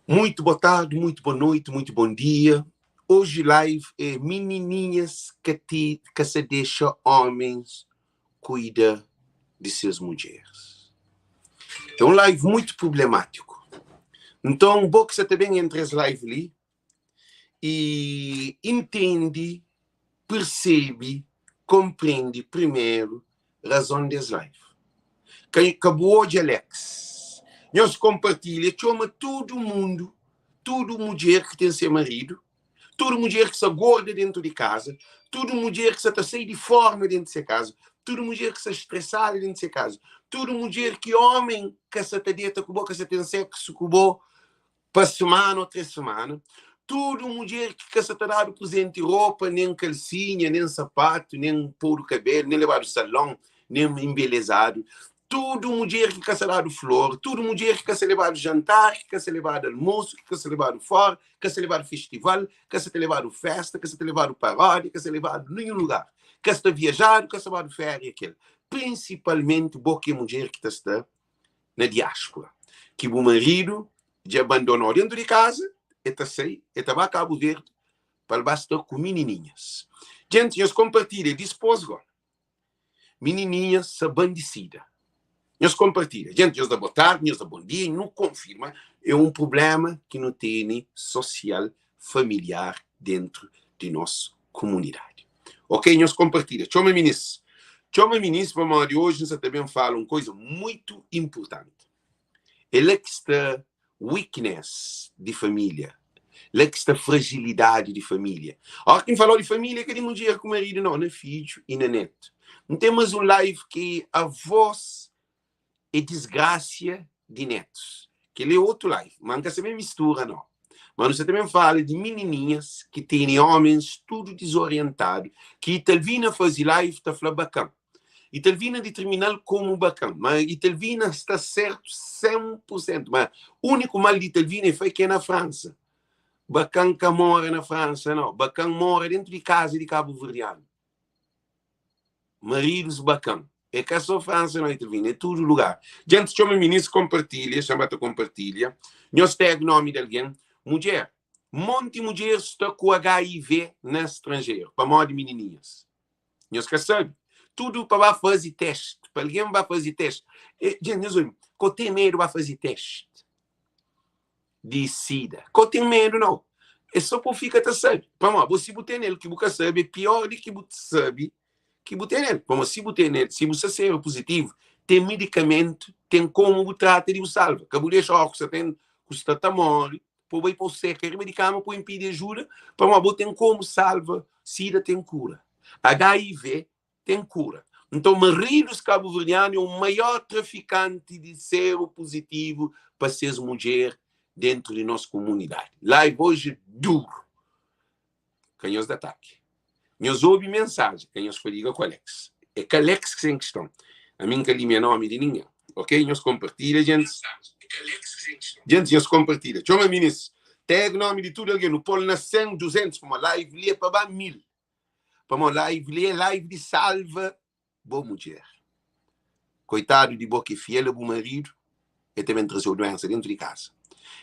Muito boa tarde, muito boa noite, muito bom dia. Hoje live é menininhas que te, que se deixa homens cuida de suas mulheres. É um live muito problemático. Então, bom que você também entre esse live ali e entende, percebe, compreende primeiro razão desse live. Ka bu odja Alex. Nhos konpartilha, txoma tudu mundu, tudu mudjer ki ten se maridu, tudu mudjer ki sta gorda dentu di kaza, tudu mudjer ki sta ta sai di forma dentu se kaza, tudu mudjer ki sta stresadu dentu se kaza, tudu mudjer ki omen ka sta ta deta ku bo, ka sta ten seksu ku bo pa semana o 3 semana, tudu mudjer ki ka sa ta dadu prezenti ropa, nen kalsinha, nen sapatu, nen podu kabelu, nen lebadu salon, nen inbelezadu, tudu mudjer ki ka sa dadu flor, tudu mudjer ki ka sa lebadu jantar, ki ka sa lebadu almosu, ki ka sa lebadu fora, ka sa lebadu festival, ka sa ta lebadu festa, ka sa ta lebadu paródia, ka sa lebadu ninhun lugar, ka sta viajadu, ka sta badu féria kel, prinsipalmenti bo ki é mudjer ki ta sta na diáspora, ki bu maridu dja bandona-u dentu di kaza, e ta sai, e ta ba Kabu Verdi pa el ba sta ku minininhas. Djenti, nhos konpartilha dispos go. Minininhas sa bandisida. Nhos konpartilha. Djenti, nhos da bo tardi, nhos da bon dia, nu konfirma é un prublema ki nu tene sosial, familiar dentru di nos kumunidadi. Ok, nhos konpartilha. Txoma minis. Txoma minis pamodi oji N sa ta ben fala un koisa muitu inpurtanti. É la ki sta weakness di família. La ki sta fragilidadi di família. Óra ki N fala-u di família, é ka di mudjer ku maridu, nau, na fidju i na netu. N ten mas un live ki avós é disgrasia di netus. Kel-li é otu live, ma N ka sa ben mistura, nau. Ma nu sa ta ben fala di minininhas ki tene ómens tudu dizorientadu, ki Italvina faze live ta fla bakan. Italvina ditirmina-l komu bakan, ma Italvina sta sertu 100 pur sentu. Ma úniku mal di Italvina é fla ki é na Fransa. Bakan ka mora na Fransa, nau. Bakan mora dentu di kaza di kabuverdianu. Maridus bakan. É ka só Fransa não, Italvina, é tudu lugar. Djente txoma minis konpartilha, xama ta konpartilha. Nhos tag nomi di algen. Mudjer, monti mudjer sta ku HIV na stranjeru. Pamodi minininhas? Nhos ka sabe. Tudu pa ba faze teste, pa algen ba faze teste. E, djente, nhos obi, ko ten medu ba faze teste di sida. Ko ten medu nau. É só pa bu fika ta sabe. Pamodi bo si bu ten el ki bu ka sabe, é pior di ki bu sabe ki bu ten el. Pamodi si bu ten el, si bu sta seropuzitivu, ten medikamentu, ten komu bu trata di bu salva. Ka bu dexa óra ku sta ten, ku sta ta móre, pa bu bai pa bu seka riba di kama pa bu inpidi ajuda, pamodi bo ten komu salva. Sida ten kura. HIV ten kura. Nton, maridus kabuverdianu é o maior trafikanti di seropuzitivu pa ses mudjer dentu di nos kumunidadi. Live oji é duru. Ka nhos da ataki. Nhos obi mensajen, ka nhos fadiga ku Alex. É ka Alex ki sta en kiston. Ami N ka limia nomi di ningen. Ok? Nhos konpartilha, djentis. Djentis, nhos konpartilha. Txoma minis. Tag nomi di tudu algen. Nu pô-l na 100, 200, pamodi live li é pa ba 1000. Pamodi live li é live di salva bo mudjer. Koitadu di bo ki é fiel a bu maridu, el ta ben traze-u duénsa déntu di kaza.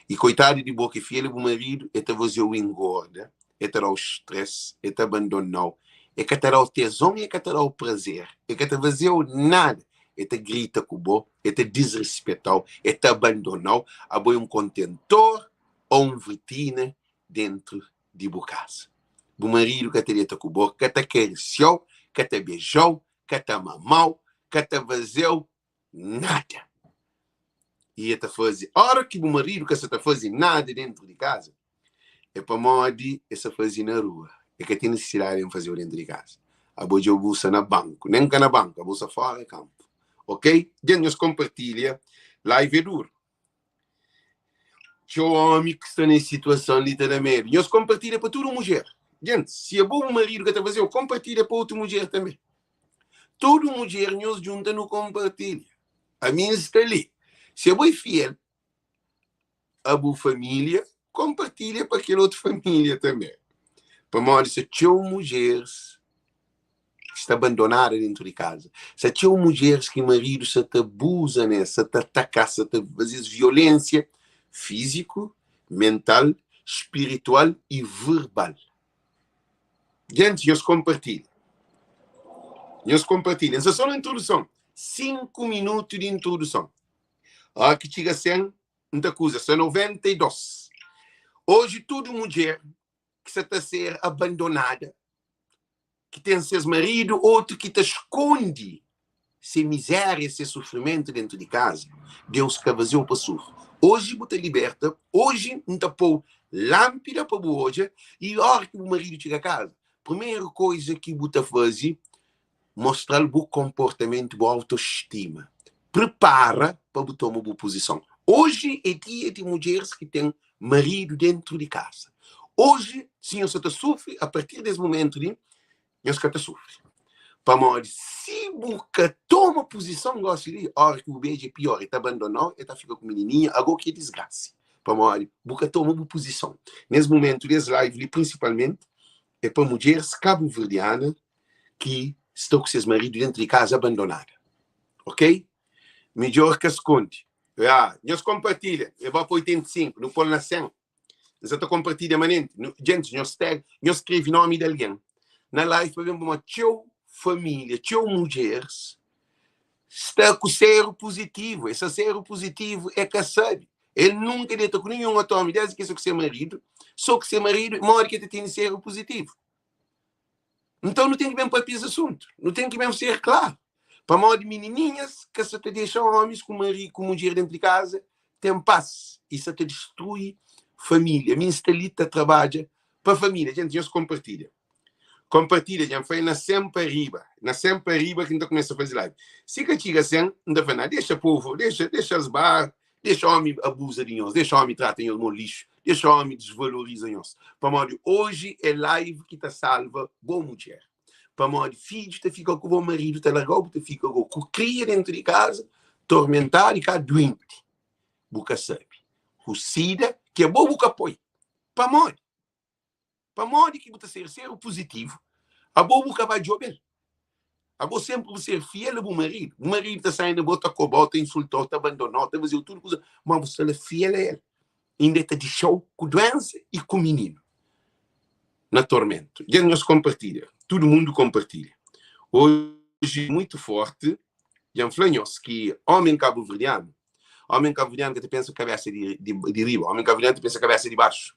I koitadu di bo ki é fiel a bu maridu, el ta faze-u ingorda, el ta da-u stress, el ta abandona-u, el ka ta da-u tezon, el ka ta da-u prazer, el ka ta faze-u nada. El ta grita ku bo, el ta disrispeta-u, el ta abandona-u. Abo é un kontentor ô un vitrina déntu di bu kaza. Bu maridu ka ta deta ku bo, ka ta karisia-u, ka ta beja-u, ka ta mama-u, ka ta faze-u nada. I e ta faze, ora ki bu maridu ka sa ta faze nada dentru di kaza, é pamodi e sa faze na rua. E ka ten nisisidadi di faze-u dentru di kaza. Abo dja bu sa na banku, nen ka na banku, abo sa fora kanpu. Ok? Dja nhos konpartilha live é duru. Txeu omi ki sta nes situason li ta da medu. Nhos konpartilha pa tudu mudjer. Djent, si abo bu maridu ka ta fazeu, konpartilha pa otu mudjer tanbe. Tudu mudjer nhos djunta nu konpartilha. Ami N sta li. Si abo é fiel a bu familia, konpartilha pa kel otu familia tanbe. Pamodi sta txeu mudjeris ki sta abandonada dentu di kaza. Sta txeu mudjeris ki maridu sa ta abuza nes, sa ta ataka, sa ta faze-s violensia fiziku, Mental, spiritual i verbal. Gentis, nhos konpartilha. Nhos konpartilha. N sta sô na introduson. 5 minutu di introduson. Óra ki txiga 100, N ta kuza. Sta 92. Oji tudu mudjer ki sa ta ser abandonada, ki ten ses maridu, otu ki ta skonde se mizéria, se sufrimentu dentu di kaza, Deus ka faze-u pa sufri. Oji bu ta liberta, oji N ta pô-u lánpida pa bu odja, i óra ki bu maridu txiga kaza, primeru koza ki bu ta faze, mostra-l bu konportamentu, bu autostima. Pripara pa bu toma bu puzison. Oji é dia di mudjeris ki ten maridu dentu di kaza. Oji, si nhos sa ta sufri, a partir di es mumentu li, nhos ka ta sufri. Pamodi si bu ka toma puzison gosi li, ora ki bu beja é pior, el ta abandona-u, el ta fika ku minininha, ago ki é disgrasa. Pamodi bu ka toma bu puzison. Nes mumentu di es live li, prinsipalmenti, é pa mudjeris kabuverdiana ki sta ku ses maridu dentu di kaza abandonada. Ok? Midjor ka skonde. Ah, nhos konpartilha. É ba pa 85, nu pô-l na 100. N sa ta konpartilha manenti. Gentis, nhos tag, nhos skrebe nomi di algen na live pa ben pamodi txeu família, txeu mudjeris sta ku seru puzitivu. Esa seru puzitivu é ka sabe. El nunka deta ku ninhun otu omi desdi ki el sta ku se maridu, so ku se maridu, modi ki el ta tene seru puzitivu? Nton nu ten ki ben papia es asuntu. Nu ten ki ben ser klaru. Pamodi minininhas ka sa ta dexa omis ku mari ku mudjer dentu di kaza ten pas i sa ta distrui família. Mi N sta li ta trabadja pa família. Djenti, nhos konpartilha. Konpartilha, dja N fla é na 100 pa riba. Na 100 pa riba ki N ta kumesa faze live. Si ka txiga 100, N ta fla, na, dexa povu, dexa, dexa-s ba, Dexa omi abuza di nhos, dexa omi trata nhos mo lixu, dexa omi desvaloriza nhos. Pamodi oji é live ki ta salva bo mudjer. Pamodi fidju ta fika ku bo, maridu ta largau, bu ta fika go ku kria dentu di kaza, tormentadu i ka duenti. Bu ka sabi. Ku sida ki abo bu ka poi. Pamodi? Pamodi ki bu ta ser seru puzitivu? Abo bu ka ba djobe-l. Abo senpri bu ser fiel a bu maridu. Bu maridu ta sai na bo, ta koba-u, ta insulta-u, ta abandona-u, ta faze-u tudu kuza, ma bu sta la fiel a el. Inda el ta dixa-u ku duensa i ku mininu na tormentu. Dja nhos konpartilha, tudu mundu konpartilha. Oji muitu forti, dja N fla nhos ki omi kabuverdianu, omi kabuverdianu ka ta pensa kabesa di di riba, omi kabuverdianu ta pensa kabesa di baxu.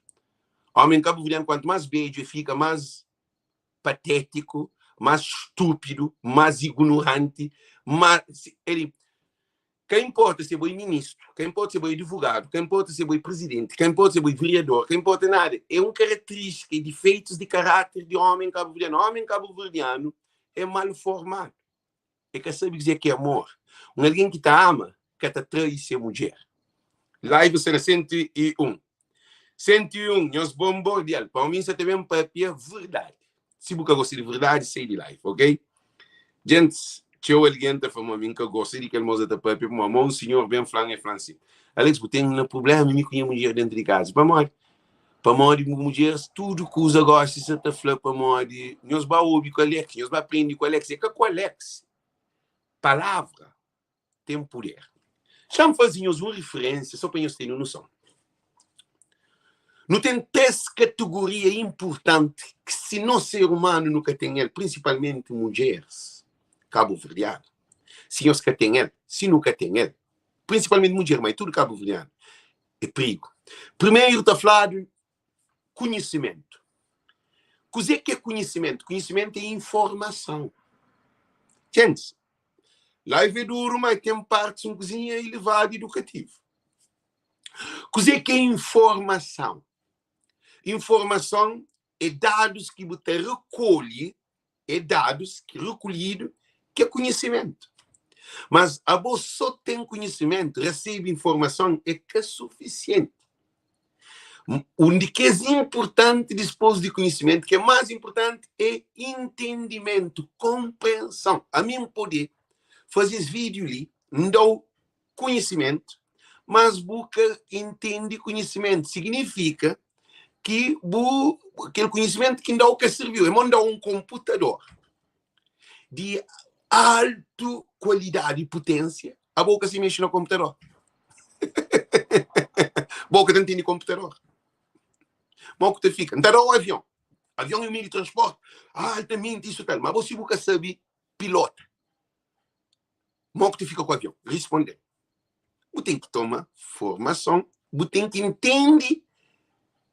Omi kabuverdianu kuantu más bedju e fika, más patétiku, más stúpidu, más ignoranti, más el ka inporta si bo é ministru, ka inporta si bo é advogadu, ka inporta si bo é prizidenti, ka inporta si bo é vereador, ka inporta nada, é un karakterístika, é difeitus di karáter di omi kabuverdianu. Omi kabuverdianu é mal formadu, e ka sabe kuzê ki é amor. Un algen ki ta ama ka ta trai se mudjer. Live sta na 101. 101, nhos bombardial. Pa mi, N sa ta ben papia verdadi. Si bu ka gosta di verdadi, sai di live, ok? Gentis, txeu algen ta fla ma mi N ka gosta di kel moza ta papia, pamodi ma un sinhor ben fla-m, el fla-m si, Alex, bu ten na prubléma mi ku nha mudjer dentu di kaza. Pamodi? Pamodi bu mudjeris tudu kuza gosi sa ta fla pamodi nhos ba obi ku Alex, nhos ba prende ku Alex. É ka ku Alex. Palavra ten puder. Xa-m faze nhos un riferensia so pa nhos tene noson. Nu ten 3 kategoria inpurtanti ki si nos ser umanu nu ka ten el, prinsipalmenti mudjeris kabuverdianu, si nhos ka ten el, si nu ka ten el, prinsipalmenti mudjer, ma é tudu kabuverdianu, é prigu. Primeru ta fladu konhisimentu. Kuzê ki é konhisimentu? Konhisimentu é informason. Gentis, live é duru, ma ten partis un kuzinha elevadu idukativu. Kuzê ki é informason? Informason é dadus ki bu ta rekolhe é dadus ki rekolhidu ki é konhisimentu. Mas abo so ten konhisimentu, resebe informason é ka sufisienti. Un di kes inpurtanti dispos di konhisimentu, ki é más inpurtanti, é intendimentu, konprenson. Ami N pode faze es vídiu li, N da-u konhisimentu, mas bu ka intende konhisimentu. Signifika ki bu kel konhisimentu ki N da-u ka sirbi-u. É mo N da-u un konputador di altu kualidadi i putensia, abo ka si mexe na konputador. Bo ka ta ntende konputador. Mo ku ta fika? N ta da-u avion. Avion é un meio di transporti altamenti isu tal. Ma bo si bu ka sabe pilota, mo ku ta fika ku avion? Risponde-m. Bu ten ki toma formason, bu ten ki ntende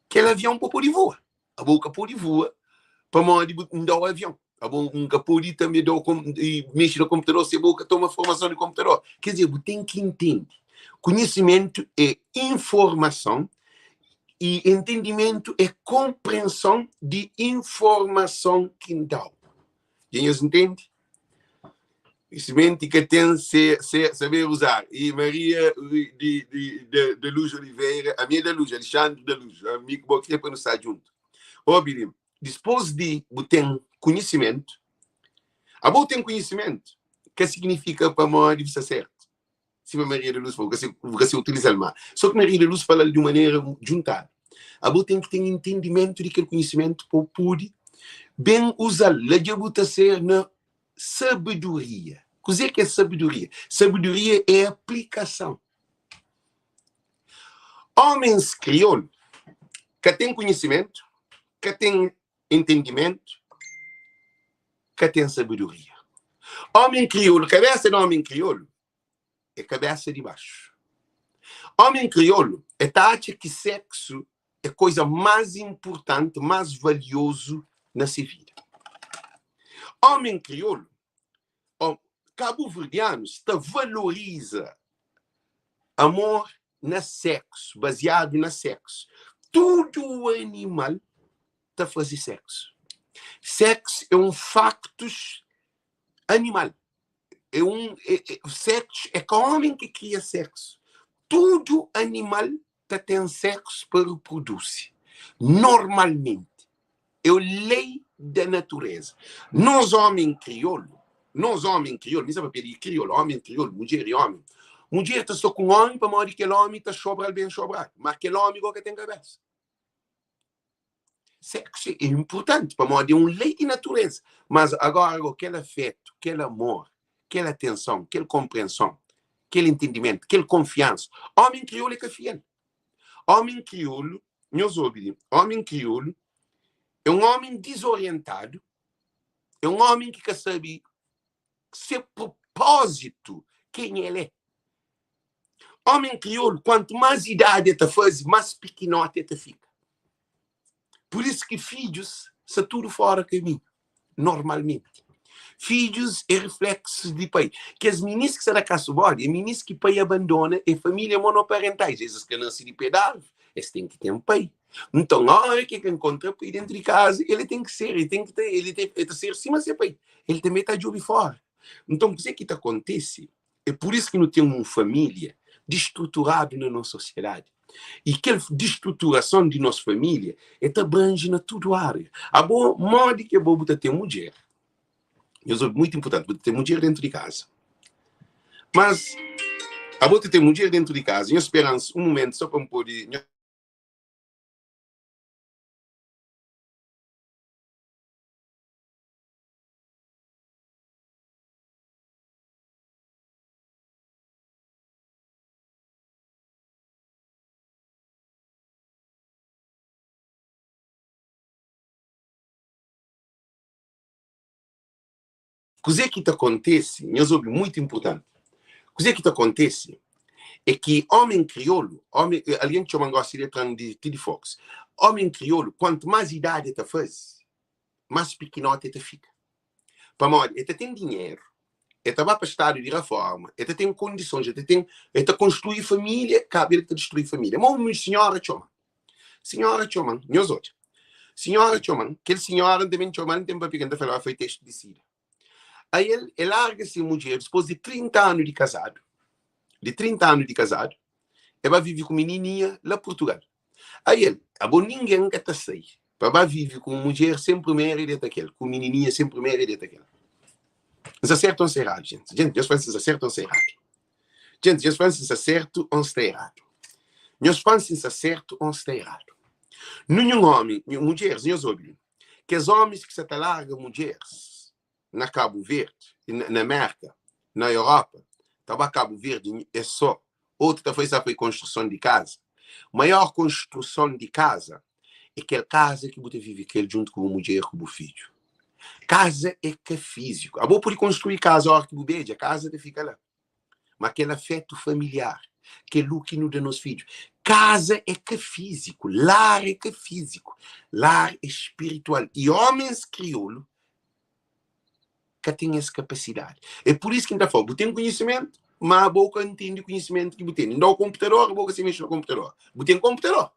kel avion pa pode voa. Abo bu ka pode voa pamodi bu N da-u avion. Abo N ka pode tanbe da-u mexe na konputador si abo bu ka toma formason di konputador. Ker dizer, bu ten ki ntende. Konhisimentu é informason i entendimentu é konprenson di informason ki N da-u. Dja nhos ntende? Simenti ka ten se, se, saber usar. E Maria de, de, de, de Luz Oliveira, a minha da Luz, Alexandre da Luz, amigo bom que é para nos estar junto. Ô, Bilim, depois de bu ten conhecimento, a bu ten conhecimento, que significa para modi você certo. Sima Maria da Luz falou, bu ka se utiliza-l má. Só ki Maria da Luz fala-l di un manera djuntadu. Abo ten ki ten entendimentu di kel konhisimentu pa bu pode ben uza-l. La dja bu ta ser na sabedoria. Kuzê ki é sabedoria? Sabedoria é aplikason. Ómens kriolu ka ten konhisimentu, ka ten entendimentu, ka ten sabedoria. Ómi kriolu, kabésa di ómi kriolu é kabésa di baxu. Ómi kriolu é ta atxa ki séksu é koza más inpurtanti, más valiozu na se vida. Ómi kriolu, ó, kabuverdianus ta valoriza amor na séksu, baziadu na séksu. Tudu animal ta faze seksu. Seksu é un faktus animal. É un, é, é, seksu é ka omi ki kria seksu. Tudu animal ta ten seksu pa reproduzi. Normalmenti. É lei da natureza. Nos omi kriolu, nos omi kriolu, mi sa papia di kriolu, omi kriolu, mudjer i omi. Mudjer ta sta ku un omi pamodi kel omi ta sobra-l ben sobradu. Ma kel omi go ka ten kabesa. Seksu é inpurtanti pamodi é un lei di natureza. Mas agora go kel afetu, kel amor, kel atenson, kel konprenson, kel entendimentu, kel konfiansa. Omi kriolu é ka fiel. Omi kriolu, nhos obi li, omi kriolu é un omi dizorientadu, é un omi ki ka sabe se propózitu, ken el é. Omi kriolu, kuantu más idadi el ta faze, más pikinoti el ta fika. Pur isu ki fidjus sta tudu fora kaminhu, normalmenti. Fidjus é refleksu di pai. Kes minis ki sta na kasu bodi é minis ki pai abandona, é família monoparentais. Es ka nase di pé di arvi, es ten ki ten pai. Nton, óra ki el ka nkontra pai dentu di kaza, el ten ki ser, el ten ki ta, el ta ser sima se pai. El tanbe ta djobe fora. Nton, kuzê ki ta kontise? É pur isu ki nu ten un família distruturadu na nos sosiedadi. I kel distruturason di nos família e ta abranji na tudu ária. Abo, modi ki abo bu ta ten mudjer? Nhos obi, muitu inpurtanti, bu ta ten mudjer dentu di kaza. Mas, abo ta ten mudjer dentu di kaza, nhos speransa un mumentu so pa N pode. Kuzê ki ta kontese, nhos obi, muitu inpurtanti, kuzê ki ta kontese é ki omi kriolu, omi, algen ki txoma-m gosi li, tra-m di ti di fokus, omi kriolu, kuantu más idadi el ta faze, más pikinoti el ta fika. Pamodi el ta ten dinheru, el ta ba pa stadu di raforma, el ta ten kondisons, el ta ten, el ta konstrui família, kaba el ta distrui família. Má un sinhora txoma-m, sinhora txoma-m, nhos odja, sinhora txoma-m, kel sinhora N ta ben txoma-l, N ten papia ku el, N ta fla-l, foi testu di sida. Aí el, el larga se mudjer dipôs di 30 anu di kazadu, di 30 anu di kazadu, el ba vive ku minininha la Purtugal. Aí el, abo ningen ka ta sai pa ba vive ku un mudjer sen primeru e deta kel, ku minininha sen primeru e deta kel. N sta sertu ou N sta eradu, jenti? Jenti, nhos fla si N sta sertu ou N sta eradu. Jenti, nhos fla si N sta sertu ou N sta eradu. Nhos fla si N sta sertu ou N sta eradu. Ninhun omi, mudjeris, nhos obi li. Kes omis ki sa ta larga mudjeris na Kabu Verdi, na Merka, na Europa, ta ba Kabu Verdi es so, otu ta fla es sa fai konstruson di kaza. Maior konstruson di kaza. É kel kaza ki bu ta vive ku el djuntu ku bu mudjer ku bu fidju. Kaza é ka fíziku. Abo pode konstrui kaza óra ki bu bedja, kaza ta fika la. Má kel afétu familiar, kel u ki nu da nos fidju. Kaza é ka fíziku, lar é ka fíziku, lar é spiritual. I ómens kriolu ka ten es kapasidadi. É pur isu ki N ta fla-u, bu ten konhisimentu, má abo ka ntende konhisimentu ki bu tene. N da-u konputador, abo ka sabe mexe na konputador. Bu ten konputador,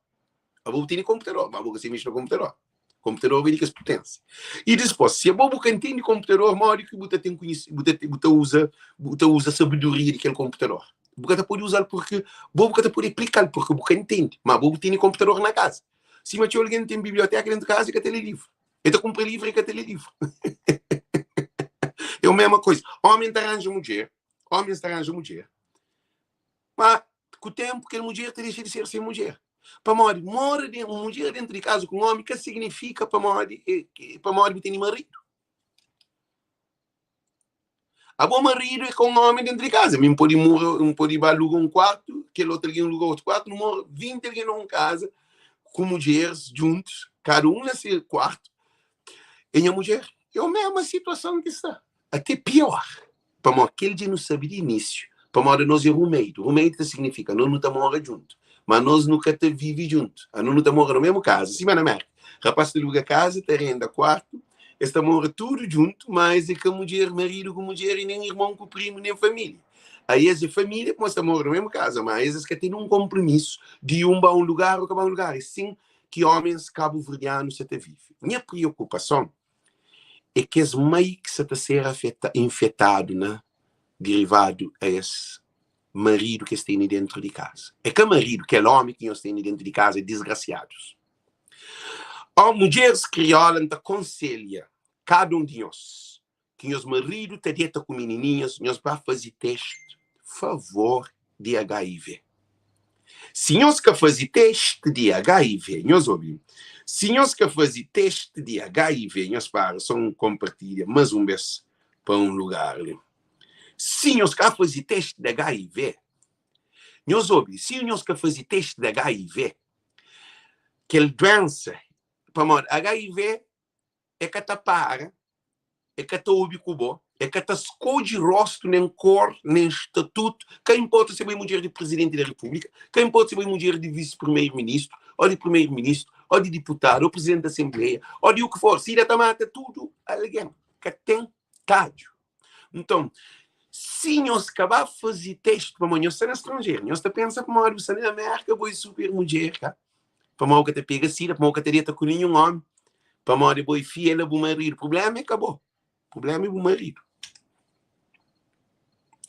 abo bu tene konputador, má abo ka sabe mexe na konputador. Konputador ben di kes puténsia. I dispôs, si abo bu ka ntende konputador, modi ki bu ta ten konhisi, bu ta, bu ta uza, bu ta uza sabedoria di kel konputador? Bu ka ta pode uza-l purki bo bu ka ta pode aplika-l purki bu ka ntende. Má abo bu tene konputador na kaza. Sima txeu algen ten biblioteka dentu kaza i ka ta lé livru. El ta kunpra livru, el ka ta lé livru. É o mesma coisa. Homem ta arranja mudjer, homens ta arranja mudjer, ma ku tempo kel mudjer ta dexa di ser se mudjer. Pamodi mora de, un mudjer dentro di casa ku un homem ka significa pamodi pamodi bu tene marido. Abo marido é ka un homem dentro di casa. Mi pode mora, um pode ba aluga um quarto, kel outro alguém aluga outro quarto, nu mora 20 alguém num casa com mulheres juntos, cada um na seu quarto. E nha mulher, é a mesma situação que está, até pior. Pamodi kel dja nu sabe di início, pamodi nos é roommate. Roommate ta significa nos nu ta mora junto, mas nos nu ka ta vive junto. Nos nu ta mora na mesmo casa, sima na Merka. Rapaz ta aluga casa, ta renda quarto, Es ta mora tudu djuntu, má es é ka mudjer, maridu ku mudjer i nen irmon ku primu, nen família. Aí es é família pamodi es ta mora na mésmu kaza, má es es ka ten un konpromisu di un ba un lugar ô ka ba un lugar. É sin ki ómens kabuverdianu sa ta vive. Nha preokupason é kes mai ki sa ta ser afeta, infetadu na derivadu a es maridu ki es tene dentru di kaza. É ka maridu, kel ómi ki nhos tene dentru di kaza é disgrasiadus. Ó mudjeris kriola N ta konselha kada un di nhos ki nhos maridu ta deta ku minininhas nhos ba faze teste favor di HIV si nhos ka faze teste di HIV nhos obi si nhos ka faze teste di HIV nhos para so N konpartilha mas un bes pa un lugar li si nhos ka faze teste di HIV nhos obi si nhos ka faze teste di HIV Kel duénsa, pamodi HIV é ka ta para, é ka ta obi ku bo, é ka ta skodje róstu, nen kor, nen statutu, ka inporta si bo é mudjer di prizidenti di repúblika, ka inporta si bo é mudjer di visi-primeru-ministru, ô di primeru-ministru, ô di diputadu, ô prizidenti di asenbleia, ô di u ki for, sida ta mata tudu algen, ka ten tadju. Nton, si nhos ka ba faze testi, pamodi nhos sta na stranjeru, nhos ta pensa pamodi bu sta na Merka, bo é super mudjer, ka? Pamodi bu ka ta pega sida, pamodi bu ka ta deta ku ninhun omi, pamodi bo é fiel a bu maridu. Prubléma é ka bo, prubléma é bu maridu.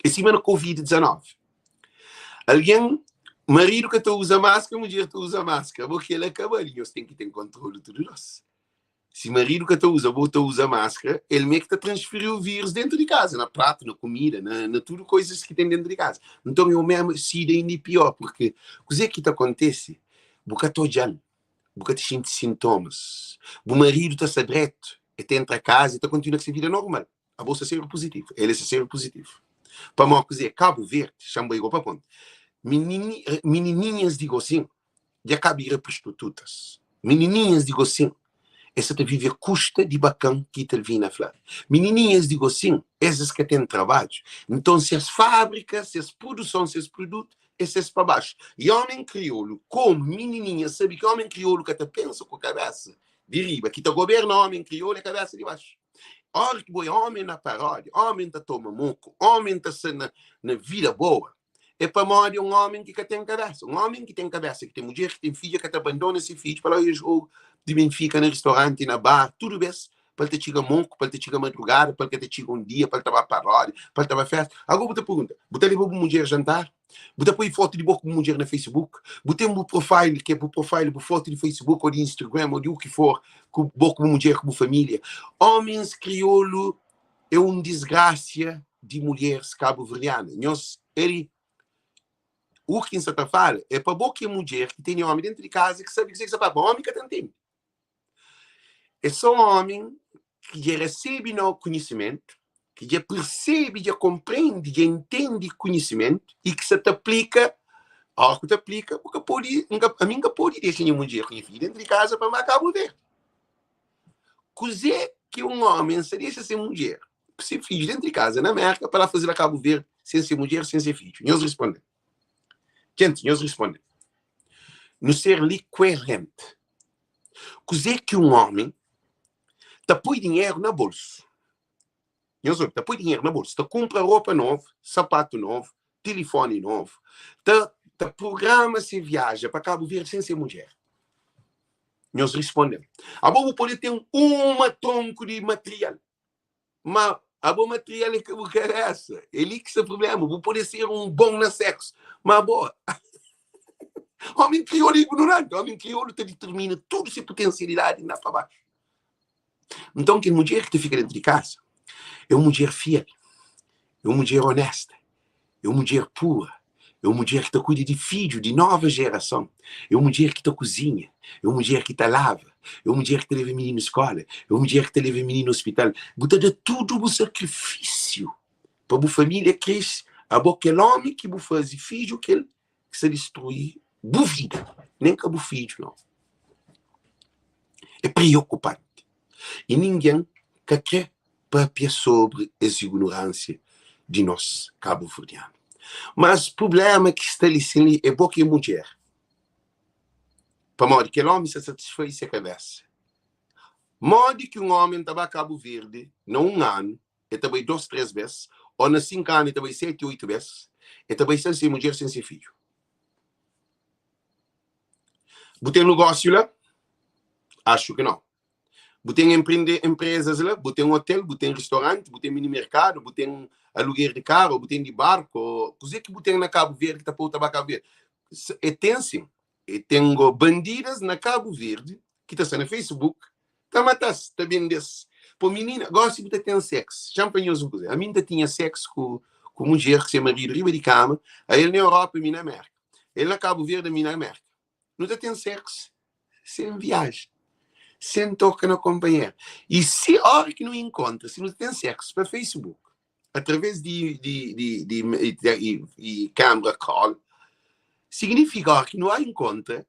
É sima na Covid-19. Algen, maridu ka ta uza maskra, mudjer ta uza maskra. Bo kel-la ka bali, nhos ten ki ten kontrolu tudu dos. Si maridu ka ta uza, bo ta uza maskra, el mê ki ta transferiu vírus dentu di kaza, na pratu, na kumida, na, na tudu koizas ki ten dentu di kaza. Nton é o mesmu, sida inda é pior, purki kuzê ki ta kontese, bu ka ta odja-l, bu ka ta xinti sintomas, bu maridu ta sta dretu, el ta entra kaza, el ta kontinua ku se vida normal. Abo sta seru puzitivu, el é sta seru puzitivu. Pamodi kuzê? Kabu Verdi, xa-m bai go pa ponta, minini, minininhas di gosin dja ka bira prostitutas. Minininhas di gosin, es sa ta vive a kusta di bakan ki Itelvina fla. Minininhas di gosin, es es ka ten trabadju. Nton ses fábrika, ses produson, ses produtu é ses pa baxu. I omen kriolu, komu minininhas sabe ki omen kriolu ka ta pensa ku kabesa di riba, ki ta goberna omen kriolu é kabesa di baxu. Ora ki bo é omen na paródia, omen ta toma moku, omen ta sta na na vida boa, é pamodi é un omen ki ka ten kabesa. Un omen ki ten kabesa, ki ten mudjer, ki ten fidju, ka ta abandona se fidju pa la oia jogu di Benfika na ristoranti, na bar, tudu bes pa el ta txiga moku, pa el ta txiga madrugada, pa el ka ta txiga un dia, pa el ta ba paródia, pa el ta ba festa. Ago bu ta pergunta, bu ta leba bu mudjer jantar? Bu ta poi fotu di bo ku bu mudjer na Facebook? Bu ten bu profile, ki é bu profile, bu fotu di Facebook ou di Instagram ou di u ki for, ku bo ku bu mudjer, ku bu família? Homens kriolu é un disgrasia di mulheres kabuverdiana. Nhos eri u ki N sa ta fala é pa bo ki é mudjer ki tene omi dentu di kaza ki sabe kuzê ki sa fala, pa omi ka ta ntende. É só omi ki dja resebe no konhisimentu, ki dja persebe, dja konprende, dja intende konhisimentu i ki sa ta aplika. Óras ku ta aplika, bu ka pode, N ka, ami N ka pode dexa nha mudjer ku nha fidju dentru di kaza pa N ba Kabu Verdi. Kuzê ki un ómi sta dexa se mudjer ku se fidju dentru di kaza na Mérka pa la faze la Kabu Verdi sen se mudjer, sen se fidju? Nhos responde. Djenti, nhos responde. Nu ser li kuerenti. Kuzê ki un ómi ta poi dinheru na bolsu? Nhos obi, ta poi dinheru na bolsu, ta kunpra ropa novu, sapatu novu, tilifoni novu, ta ta prugrama se viaja pa Kabu Verdi sen se mudjer. Nhos risponde-m, Abo bu pode ten uma tronku di matrial, ma abo matrial é ka bu kabesa. É li ki sta prubléma. Bu pode ser un bon na seksu, ma abo Ómi kriolu é ignoranti. Ómi kriolu ta ditirmina tudu se putensialidadi na pa baxu. Nton, kel mudjer ki ta fika déntu di kaza é un mudjer fiel, é un mudjer onésta, é un mudjer pura, é un mudjer ki ta kuida di fidju di nova jerason, é un mudjer ki ta kuzinha, é un mudjer ki ta lava, é un mudjer ki ta leba mininu skóla, é un mudjer ki ta leba mininu ospital. Bu ta da tudu bu sakrifisiu pa bu família krese. Abo, kel ómi ki bu faze fidju, kel ki sta distrui bu vida, nen ka bu fidju nau. É preokupanti. I ningen ka kre papia sobri es ignoránsia di nos kabuverdianu. Mas prublema ki sta li sin li é bo ki é mudjer. Pamodi kel omi sta satisfai se kabesa. Modi ki un omi ta ba Kabu Verdi na un anu el ta bai dos, tres bes, o na sinku anu el ta bai seti, oitu bes, el ta bai sen se mudjer, sen se fidju. Bu ten nugósiu la? Axu ki nau. Bu ten emprende emprezas la? Bu ten otel, bu ten ristoranti, bu ten mini merkadu, bu ten aluger di karu, bu ten di barku, o kuzê ki bu ten na Kabu Verdi ki ta pô-u ta ba Kabu Verdi? E ten sin. E ten go bandidas na Kabu Verdi ki ta sta na Facebook ta mata-s, ta bende-s. Po minina, gosi bu ta ten seks. Xa-m fla nhos un kuza, ami N ta tinha seks ku ku mudjer ku se maridu riba di kama, a el na Europa, mi na Merka. El na Kabu Verdi, ami na Merka. Nu ta ten seks sen viaja, sen toka na konpanheru. I si ora ki nu inkontra, si nu ta ten seks pa Facebook, através di di di di di di camera call, signifika ora ki nu a inkontra,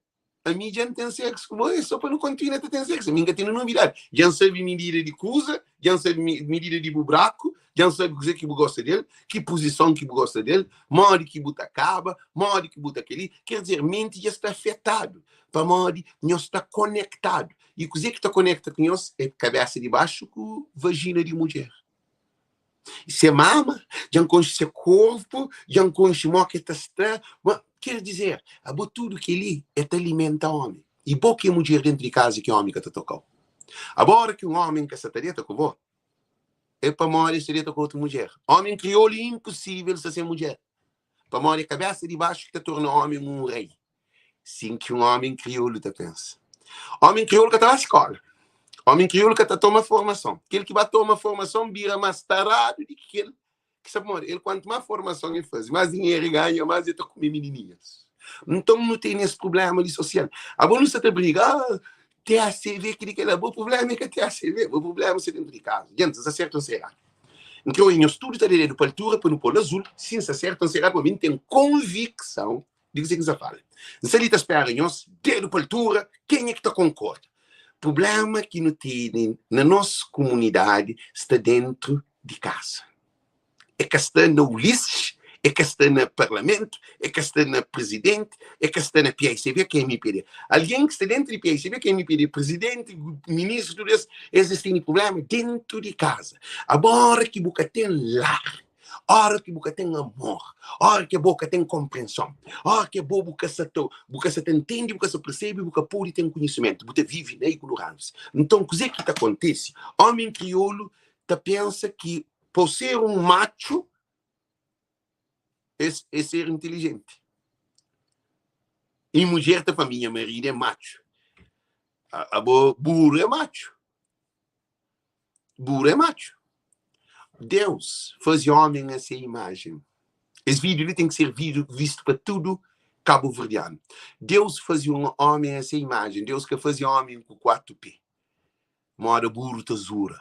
ami dja N ten seksu ku bo, é so pa nu kontinua ta ten seksu. Ami N ka tene nobidadi. Dja N sabe midida di kuza, dja N sabe midida di bu braku, dja N sabe kuzê ki bu gosta del, ki puzison ki bu gosta del, modi ki bu ta kaba, modi ki bu ta kel-li. Ker dizer, menti dja sta afetadu, pamodi nhos sta konektadu. I kuzê ki ta konekta ku nhos é kabésa di baxu ku vajina di mudjer. Se mama, dja N konxe se korpu, dja N konxe mo ki el ta sta. Ma, ker dizer, abo tudu kel-li é ta alimenta ómi. I bo ki é mudjer dentu di kaza ki ómi ka ta toka-u. Abo óra ki un ómi ka sa ta deta ku bo, é pamodi el sta deta ku otu mudjer. Ómi kriolu é inposível sta sen mudjer, pamodi é kabésa di baxu ki ta torna ómi un rei. Sin ki un ómi kriolu ta pensa. Ómi kriolu ka ta ba skóla. Ómi kriolu ka ta toma formason. Kel ki ba toma formason bira más taradu di ki kel ki sta pamodi el kuantu más formason el faze, más dinheru el ganha, más el ta kume minininhas. Nton nu tene es prubléma li sosial. Abo nu sta ta briga, ah, TACV kili kela. Bo prubléma é ka TACV, bo prubléma sta dentu di kaza. Djenti, N sta sertu o N sta eradu? N kre oia nhos tudu ta da dedu pa altura pa nu pô-l azul. Si N sta sertu o N sta eradu, pamodi mi N ten konvikson Di kuzê ki N sta fala? N sta li ta spera nhos dedu pa altura, kenha ki ta konkorda? Prubléma ki nu tene na nos kumunidadi sta déntu di kaza. É ka sta na Ulisses, é ka sta na Parlamentu, é ka sta na Prizidenti, é ka sta na PICB ku MPD. Algen ki sta déntu di PICB ku MPD, Prizidenti, Ministru, tudu es, es es tene prubléma déntu di kaza. Agóra ki bu ka ten lar, Ora ki bu ka ten amor, ora ki abo ka ten konprenson, ora ki abo bu ka sa ta bu ka sa ta ntende, bu ka sa persebe, bu ka pode ten konhisimentu, bu ta vive na ignoransia. Nton, kuzê ki ta kontise? Ómi kriolu ta pensa ki pa ser un matxu é é ser intilijenti. I mudjer ta fla, mi nha maridu é matxu. Abo buru é matxu. Buru é matxu. Deus faze ómi a se imajen. Es vídiu li ten ki ser vídiu vistu pa tudu kabuverdianu. Deus faze un ómi a se imajen. Deus ka faze ómi ku kuatu pé, móda buru ta zura.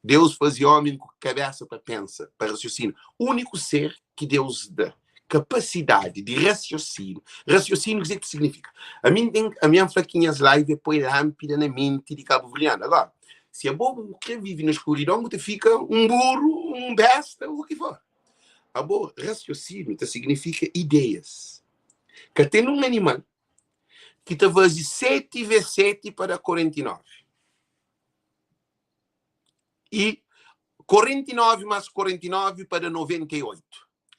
Deus faze ómi ku kabésa pa pensa, pa rasiosina. Úniku ser ki Deus da. Kapasidadi di rasiosinu. Rasiosinu kuzê ki signifika? Ami N ten, ami N fla ki nhas live é poi lánpida na menti di kabuverdianu. Agora, si abo bu kre vive na skuridon, bu ta fika un buru, un besta, u ki for. Abo, rasiosinu ta signifika ideias. Ka ten un animal ki ta faze seti ves seti pa da 49. I 49 más 49 pa da 98.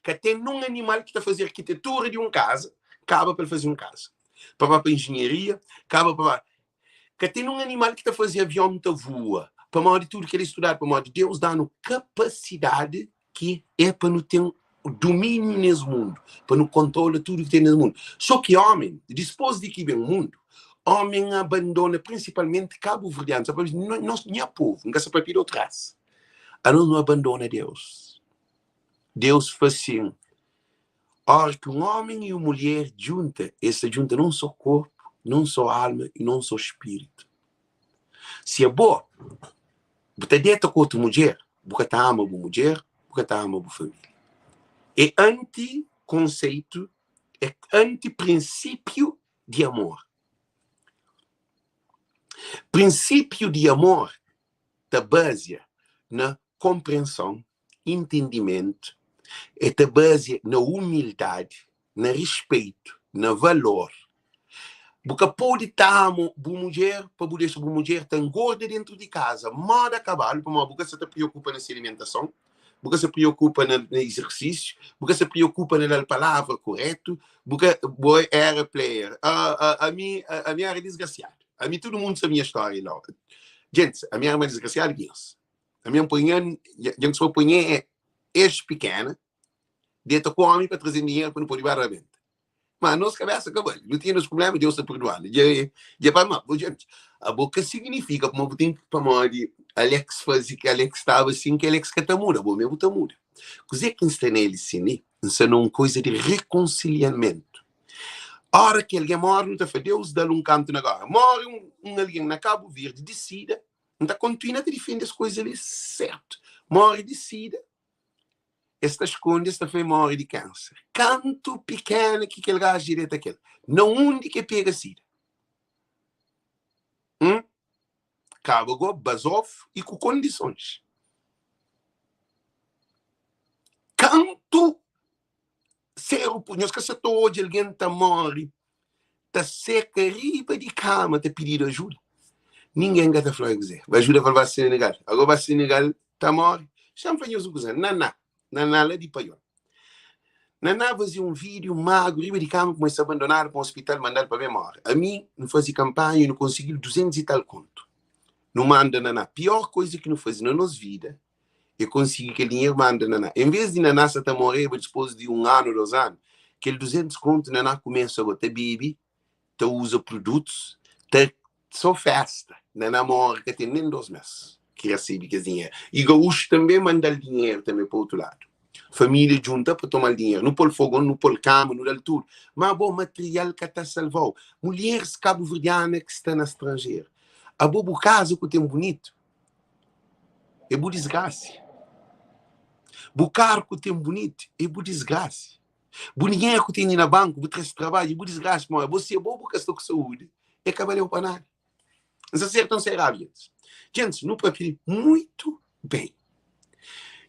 Ka ten nun animal ki ta faze arkitetura di un kaza, kaba pa el faze un kaza. Pa ba pa enjenharia, kaba pa ba. Ka ten nun animal ki ta faze avion ta voa. Pamodi tudu kel-li studadu, pamodi Deus da-nu kapasidadi ki é pa nu ten dumíniu nes mundu, pa nu kontrola tudu ki ten nes mundu. Sô ki ómi, dispôs di ki ben mundu, ómi abandona prinsipalmenti kabuverdianus, nos, nha povu, N ka sta papia di otu rasa, anos nu abandona Deus. Deus fla sin, óra ki un ómi i un mulher djunta, es ta djunta na un sô korpu, na un sô alma i na un sô spiritu. Si abo bu ta deta ku otu mudjer, bu ka ta ama bu mudjer, bu ka ta ama bu família. É anti konseitu, é anti prinsípiu di amor. Prinsípiu di amor ta bazia na konprenson, intendimentu, e ta bazia na umildadi, na rispeitu, na valor. Bu ka pode ta ama bu mudjer pa bu dexa bu mudjer ta ngorda dentru di kaza moda kabalu, pamodi bu ka sa ta priokupa na se alimentason, bu ka sa priokupa na izersísiu, bu ka sa priokupa na da-l palavra koretu, bu ka, bo era player. Ami, ami era disgrasiadu. Ami tudu mundu sabe nha stória la. Gentis, ami era más disgrasiadu ki nhos. Ami N poi nha, dja N kustuma poi nha ex pikena deta ku omi pa traze-m dinheru pa nu pode ba rabenta. Ma nos kabesa ka bali. Nu tinha nos prubléma, Deus ta perdoa-nu. Dja, dja pa ma, bo gente, abo ka signifika pamodi bu ten pamodi Alex faze ki Alex staba sin ki Alex ka ta muda, bo mê bu ta muda. Kuzê ki N sta na el sin li? N sta na un koza di rekonsiliamentu. Ora ki algen móre, nu ta fla, Deus da-l un kantu na góra. Móre un, un algen na Kabu Verdi di sida, N ta kontinua ta difende es koza li sertu. Móre di sida, es ta skonde, es ta fla e móre di kánser. Kantu pikena ki kel gaju deta kel? Na undi ki e pega sida? Hum? Kaba go bazof i ku kondisons. Kantu seru, nhos ka sa ta odja algen ta móre ta seka riba di kama ta pididu ajuda. Ningen ka ta fla kuzê. Ajuda pa ba Senegal. Agora ba Senegal ta móre. Xa-m fla nhos un kuza. Naná, Naná la di Paiol. Naná faze un vídiu magru riba di kama kuma el sta abandonadu pa un ospital mandal pa ben móre. Ami, nu faze kanpanha nu konsigi-l 200 i tal kontu. Nu manda Naná. Pior koza ki nu faze na nos vida é konsigi kel dinheru manda Naná. En vez di Naná sa ta moreba dispôs di un anu, dos anu, kel 200 kontu Naná kumesa go ta bebe, ta uza produtus, ta so festa. Naná more ka ten nen dos mes ki rasebe kes dinheru. I gaúxu tanbe manda-l dinheru tanbe pa otu ladu. Família djunta pa toma-l dinheru. Nu pô-l fogon, nu pô-l kama, nu da-l tudu. Má bo, material ka ta salva-u. Mulheris kabuverdiana ki sta na stranjeru, abo bu kaza ku ten bunitu, é bu disgrasi. Bu karu ku ten bunitu, é bu disgrasi. Bu dinheru ku tene na banku, bu tra-s trabadju, é bu disgrasi. Pamodi abo, si abo bu ka sta ku saúdi, é ka baleu pa nada. N sta sertu ou n sta eradu, gentis? Gentis, nu papia muitu ben.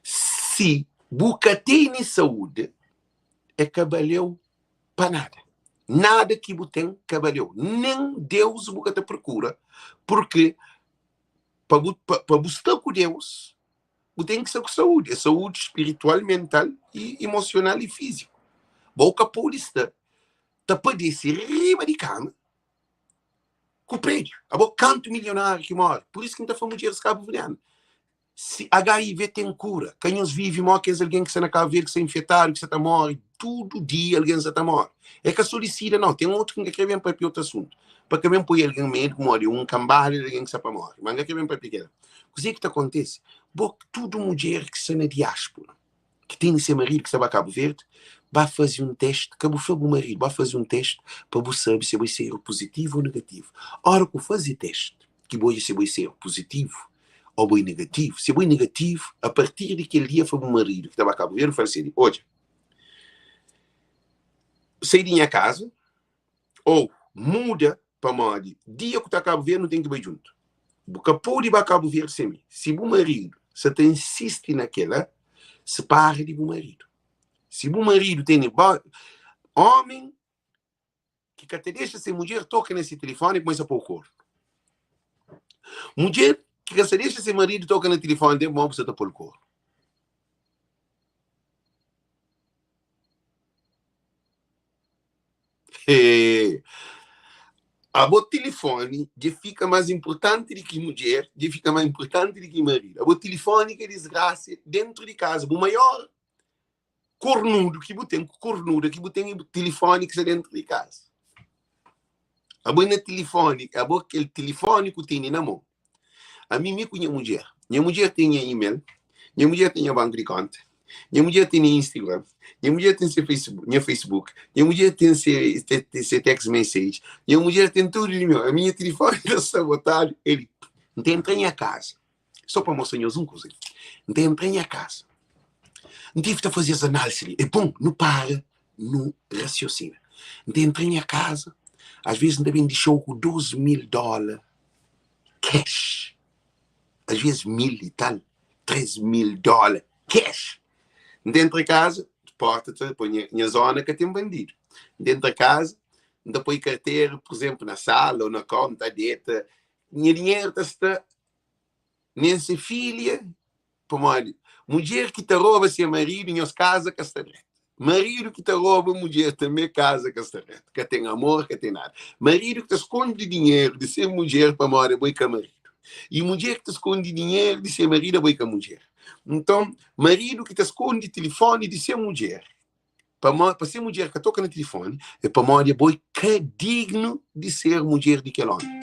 Si bu ka tene saúdi, é ka baleu pa nada. Nada ki bu ten ka baleu. Nen Deus bu ka ta prokura, purki pa bu, pa, pa bu sta ku Deus, bu ten ki sta ku saúdi. É saúdi spiritual, mental i emosional i fíziku. Bo ka pode sta ta padese riba di kama ku prédiu. Abo kantu milionáriu ki móre. Pur isu ki N ta fla mudjeris kabuverdianu, si HIV ten kura, ka nhos vive mó kes algen ki sta na Kabu Verdi, ki sta infetadu, ki sta ta móre. Tudu dia algen sta ta móre. É ka sô di sida, nau. Ten otu ki N ka krê ben pâpia otu asuntu, pa ka ben poi algen medu pamodi un kanbada di algen ki sta pa móre. Má N ka krê ben pâpia kel-la. Kuzê ki ta kontise? Bo, tudu mudjer ki sta na diáspura, ki tene se maridu ki sta ba Kabu Verdi, ba faze un testi, ka bu fla bu maridu, ba faze un testi pa bu sabe si bo é seropuzitivu ô negativu. Óra ku faze testi ki bu odja si bo é seropuzitivu ô bo é negativu, si bo é negativu, a partir di kel dia fla bu maridu ki ta ba Kabu Verdi, fla-l si, odja. Sai di nha kaza ou muda pamodi dia ku ta Kabu Verdi nu ten ki bai djuntu. Bu ka podi ba Kabu Verdi sen mi. Si bu maridu sa ta insisti na kela, separa di bu maridu. Si bu maridu tene omi ki ka ta dexa se mudjer toka na se tilifoni, kumesa pô kornu. Mudjer ki ka sa dexa se maridu toka na tilifoni del, mó bu sa ta pô-l kornu. Abo tilifoni dja fika más inpurtanti di ki mudjer, dja fika más inpurtanti di ki maridu. Abo tilifoni ki é disgrasia dentru di kaza. Bu maior kornudu ki bu ten, kornuda ki bu ten é bu tilifoni ki sta dentru di kaza. Abo é na tilifoni, abo kel tilifoni ku tene na mon. Ami mi ku nha mudjer, nha mudjer ten nha email, nha mudjer ten nha banku di konta, nha mudjer ten nha Instagram, nha mudjer ten se Facebook, nha Facebook, nha mudjer ten se, se text message, nha mudjer ten tudu di meu. Ami nha tilifoni ta sta botadu el. N ta entra nha kaza, só pa mostra nhos un kuza li. N ta entra nha kaza, N tive ta faze es análise li. É bon nu para, nu rasiosina. N ta entra nha kaza, às vezes N ta ben di show ku 2000 dóla cash, às vezes 1000 e tal, 3000 dóla cash. N ta entra kaza, porta ta poi nha, nha zona ka ten bandidu. N ta entra kaza, N ta poi kartera, por exemplo, na sala ou na kau, N ta deta, nha dinheru ta sta nen se filha Pamodi mudjer ki ta roba se maridu, nhos kaza ka sta dretu. Maridu ki ta roba mudjer tanbe, kaza ka sta dretu. Ka ten amor, ka ten nada. Maridu ki ta skonde dinheru di se mudjer pamodi abo i ka maridu. I mudjer ki ta skonde dinheru di se maridu, abo i ka mudjer. Nton, maridu ki ta skonde tilifoni di se mudjer, Pamodi, pa se mudjer ka toka na tilifoni, é pamodi abo é ka dignu di ser mudjer di kel omi.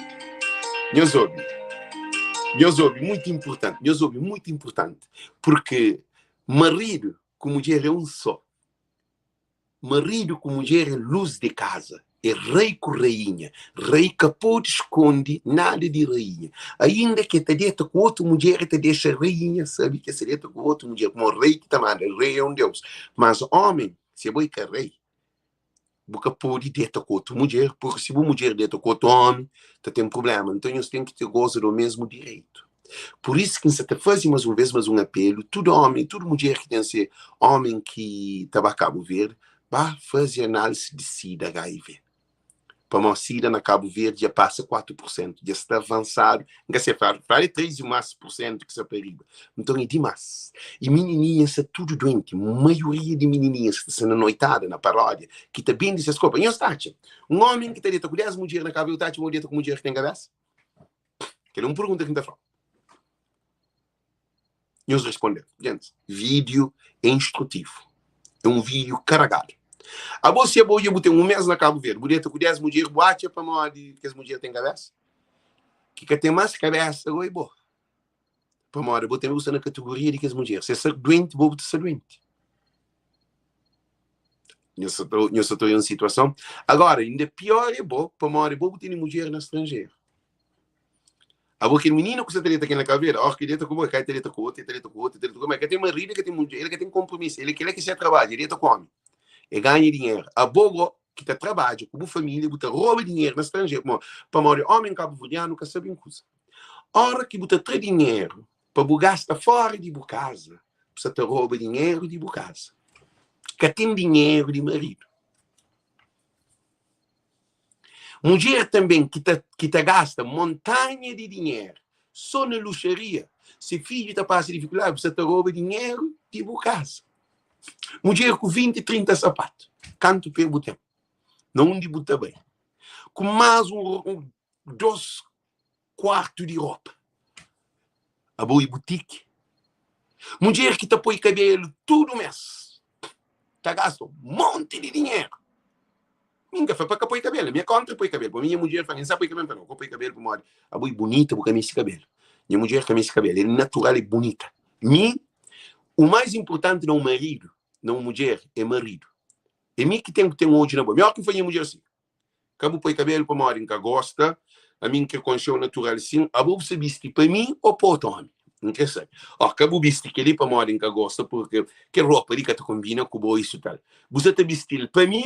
Nhos obi, nhos obi, muitu inpurtanti, nhos obi, muitu inpurtanti, purki maridu ku mudjer é un só. Maridu ku mudjer é lus di kaza, é rei ku rainha. Rei ka pode skonde nada di rainha. Ainda ki el ta deta ku otu mudjer, el ta dexa rainha sabe ki el sta deta ku otu mudjer, pamodi rei ki ta manda, rei é un deus. Mas ómi, si abo é ka rei, bu ka pode deta ku otu mudjer, purki si bu mudjer deta ku otu ómi, ta ten prubléma. Nton, nhos ten ki ta goza di omésmu direitu. Pur isu ki N sta ta faze más un vês más un apelu, tudu ómi, tudu mudjer ki ten se ómi ki ta ba Kabu Verdi, ba faze análisi di sida, HIV. Pamodi sida na Kabu Verdi dja pasa 4 pur sentu, dja sta avansadu, N ka se fla, fladu é 3 i más pur sentu ki sta pa riba. Nton é dimás. I minininhas sta tudu duenti, maioria di minininhas ki ta sta na noitada, na paródia, ki ta bende ses korpu. Nhos ta atxa un ómi ki ta deta ku 10 mudjer na Kabu Verdi, ta atxa ma el deta ku mudjer ki ten kabésa? Kel é un pergunta ki N ta fla. Nhos responde. Gente, vídeo é instrutivo. É um vídeo carregado. Abo se abo bu tem um mês na Cabo Verde, bu deta ku 10 mulher, bu atxa pamodi kes mulher tem cabeça? Ki ka tem mais cabeça agora é bo. Pamodi bo também bu sta na categoria de kes mulher. Se sta doente, bo bu ta sta doente. Nhos sta ta un situação. Agora, ainda pior é bo, pamodi bo bu tene mulher na estrangeiro. Abo kel mininu ku sta ta deta kel na kabela, óras ki deta ku bo, el kai ta deta ku otu, el ta deta ku otu, el ta deta ku otu, ma el ka ten maridu, el ka ten mudjer, el ka ten konpromisu, el kel-la ki se trabadju, el deta ku ómi, el ganha dinheru. Abo go ki ta trabadja ku bu família, bu ta roba dinheru na stranjeru, pamodi? Pamodi ómi kabuverdianu ka sabe un kuza, óras ki bu ta tra dinheru pa bu gasta fóra di bu kaza, bu sta ta roba dinheru di bu kaza. Ka ten dinheru di maridu. Mudjer tanben ki ta ki ta gasta montanha di dinheru so na luxaria, se fidju ta pasa difikuldadi, bu sa ta roba dinheru di bu kasa. Mudjer ku 20, 30 sapatu, kantu pe bu ten? Na undi bu ta bai? Ku mas un, un dos kuartu di ropa. Abo e butiki. Mudjer ki ta poi kabelu tudu mes, ta gasta un monti di dinheru. Mi N ka fla pa ka poi kabelu, mi é kontra poi kabelu. Pamodi nha mudjer fla, N sa poi kabelu, N fla, nau, ka poi kabelu pamodi abo e bunita, bu ka meste kabelu. Nha mudjer ka meste kabelu, el é natural, é bunita. Mi, u mais inpurtanti na un maridu, na un mudjer, é maridu. É mi ki ten ku ten odju na bo. Mi óki N fla nha mudjer si, Ka bu poi kabelu pamodi N ka gosta, ami N kre konxe-u natural sin. Abo bu sa bisti pa mi ô pa otu omi? N kre sabe. Ó, ka bu bisti kel-li pamodi N ka gosta, purke kel ropa li ka ta konbina ku bo, isu tal. Bu sa ta bisti-l pa mi.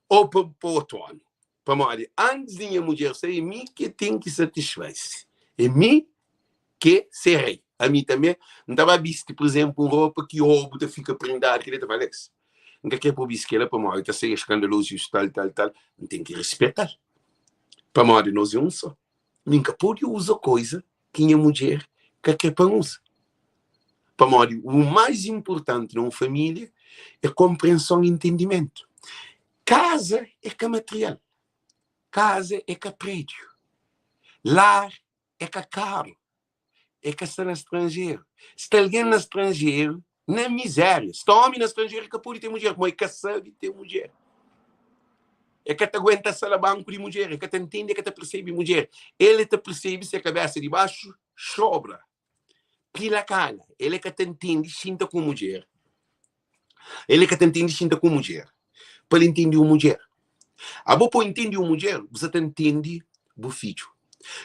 Ô pa pa otu ómi. Pamodi antis di nha mudjer sai, é mi ki ten ki satisfaze. É mi ki se rei. Ami tanbê, N ta ba bisti, pur izénplu, un ropa ki obu ta fika prindadu, kel-li ta fla, Alex, N ka krê pa bu bisti kel-la pamodi ta ser eskandalozu isu, tal, tal, tal. N ten ki rispeta-l, pamodi nos é un sô. Mi N ka pode uza koza ki nha mudjer ka krê pa N uza. Pamodi u más inportanti na un família é konprenson i ntendimentu. Kaza é ka material, kaza é ka prédiu, lar é ka karu, é ka sta na stranjeru. Sta algen na stranjeru na mizéria. Sta ómi na stranjeru e ka pode ten mudjer, pamodi e ka sabe ten mudjer. E ka ta aguenta salabanku di mudjer, e ka ta ntende, e ka ta persebe mudjer. El e ta persebe se kabésa di baxu xobra, pila kana. El e ka ta ntende xinta ku mudjer. El e ka ta ntende xinta ku mudjer. Pa el ntende un mudjer. Abo pa bu ntende un mudjer, bu sa ta ntende bu fidju.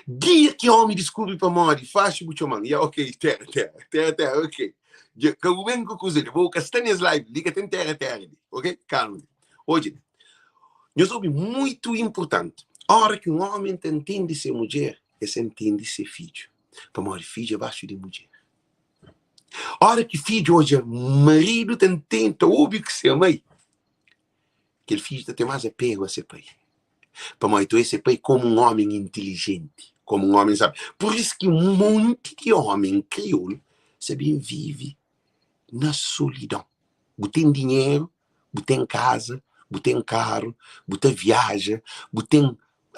Dia ki omi diskubri pamodi, faxi bu txoman. Ya, ok, tera, tera, tera, tera, ok. Dja, ka bu ben ku kuza li. Bo ka sta nes live li, ka ten tera, tera li. Ok? Kalma li. Odja li. Nhos obi, muitu inpurtanti. Ora ki un omi ta ntende se mudjer, el sa ntende se fidju. Pamodi fidju é baxu di mudjer. Ora ki fidju odja maridu ta ntende, ta obi ku se mai, kel fidju ta ten más apegu a se pai. Pamodi ta odja se pai komu un ómi intilijenti, komu un ómi sábiu. Pur isu ki un monti di ómi kriolu sa ben vive na solidon. Bu ten dinheru, bu ten kaza, bu ten karu, bu ta viaja, bu ten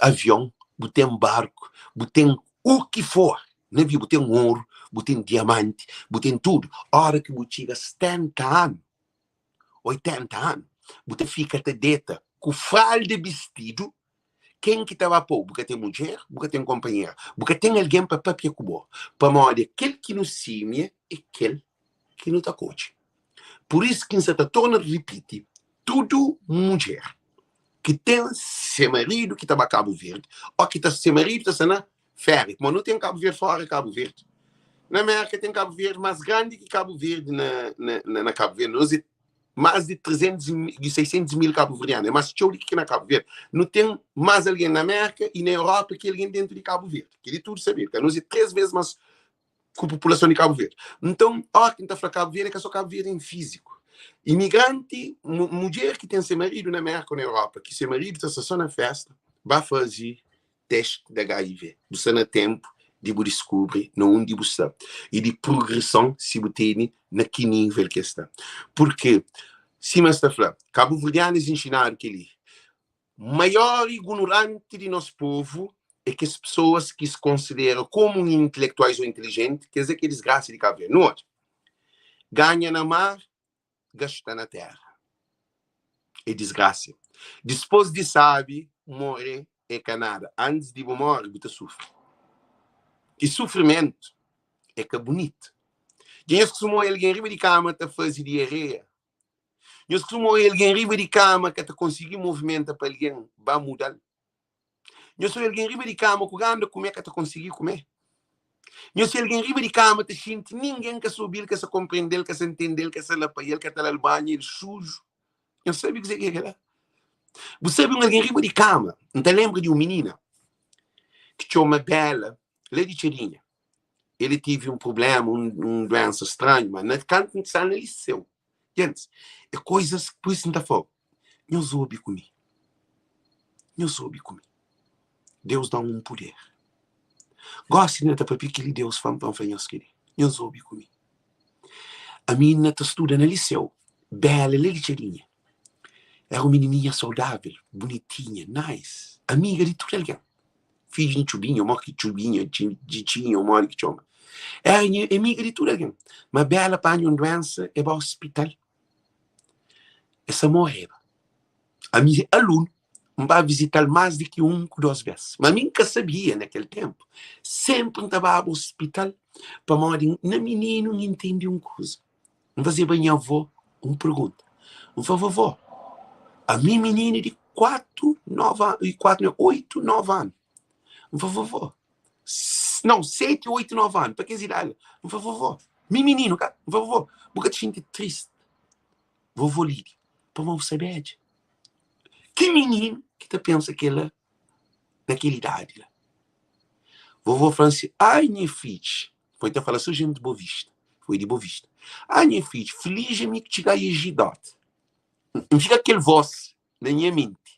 avion, bu ten barku, bu ten u ki for na vida, bu ten oru, bu ten diamanti, bu ten tudu. Óra ki bu txiga 70 anu, 80 anu, bu ta fika ta deta ku fralda bistidu, ken ki ta ba pô-u? Bu ka ten mudjer, bu ka ten konpanheru, bu ka ten algen pa papia ku bo, pamodi kel ki nu símia é kel ki nu ta kodje. Pur isu ki N sa ta torna ripiti, tudu mudjer ki ten se maridu ki ta ba Kabu Verdi ô ki ta se maridu ta sta na féria, pamodi nu ten Kabu Verdi fóra Kabu Verdi, na Mérka ten Kabu Verdi más grandi ki Kabu Verdi na, na, na Kabu Verdi, nos é más di 300 i 600 mil kabuverdianu, é más txeu di ki na Kabu Verdi. Nu ten más algen na Mérka i na Europa ki algen dentu di Kabu Verdi. Kel-li tudu sabedu, ka nos é 3 ves más ku populason di Kabu Verdi. Nton, óra ki N ta fla Kabu Verdi, é ka sô Kabu Verdi en fíziku. Imigranti, mudjer ki ten se maridu na Mérka ô na Europa, ki se maridu ta sta sô na fésta, ba faze testi di HIV. Bu sta na ténpu di bu diskubri na undi bu sta i di prugreson si bu tene na ki nível ki es sta. Purki, sima es ta fla, kabuverdianus inxinadu kel-li, Maior igunoranti di nos povu é kes pesoas ki se konsidera komu intelektuais ô intelijenti, kes é ki é disgrasa di Kabu Verdi. Nu odja, ganha na mar, gasta na téra. É disgrasa. Dispôs di sabe, morre é ka nada. Antis di bu morre, bu ta sufri. I sufrimentu é ka bunitu. Dja nhos kustuma oja algen riba di kama ta faze diarreia? Nhos kustuma oja algen riba di kama ka ta konsigi movimenta pa algen ba muda-l? Nhos oja algen riba di kama ku ganda kume ka ta konsigi kume? Nhos oja algen riba di kama ta xinti ningen ka sa obi-l, ka sa konprende-l, ka sa ntende-l, ka sa lapa el, ka ta da-l banhu, el suju? Nhos sabe kuzê ki é kel-la? Bu sabe un algen riba di kama? N ta lenbra di un minina ki txoma Bela, la di Txadinha. Ele tive un prubléma, un duénsa stranhu, ma na kantu N sta na liseu, Gentis, é koizas, pur isu N ta fla-u, nhos obi ku mi, nhos obi ku mi. Deus da-m un puder. Gósi N ta papia kel-li, Deus fla-m pa N fla nhos kel-li, nhos obi ku mi. Ami N ta studa na liseu, Bela la di Txadinha, éra un minininha saudável, bunitinha, nice, amiga di tudu algen. Fidju di Txubinha, mó ki Txubinha, Txitxinha, modi ki txoma. Éra nha amiga di tudu algen. Ma Bela panha un duénsa, e ba ospital, e sa moreba. Ami é alunu, N ba vizita-l más di ki un ku dôs bês. Ma mi N ka sabia na kel ténpu. Sénpri N ta baba ospital pamodi na mininu N intende un kuza. N fazeba nha avó un pergunta. N fla, Vovó, ami mininu di 4, 9 anu, 4 nau, 8, 9 anu. N fla, Vovó, nau, 7, 8, 9 anu, pa kes idadi la. N fla, Vovó, mi mininu ka? N fla, Vovó, bu ka ta xinti tristi? Vovó Lídia, pamodi bu sta bedja. Ki mininu ki ta pensa kel-la na kel idadi la? Vovó fla-m si, ai nha fidju, foi ta fala so jenti Boa Vista, foi di Boa Vista, ai nha fidju, feliz é mi ki txiga e jidoti. N fika kel vós na nha menti,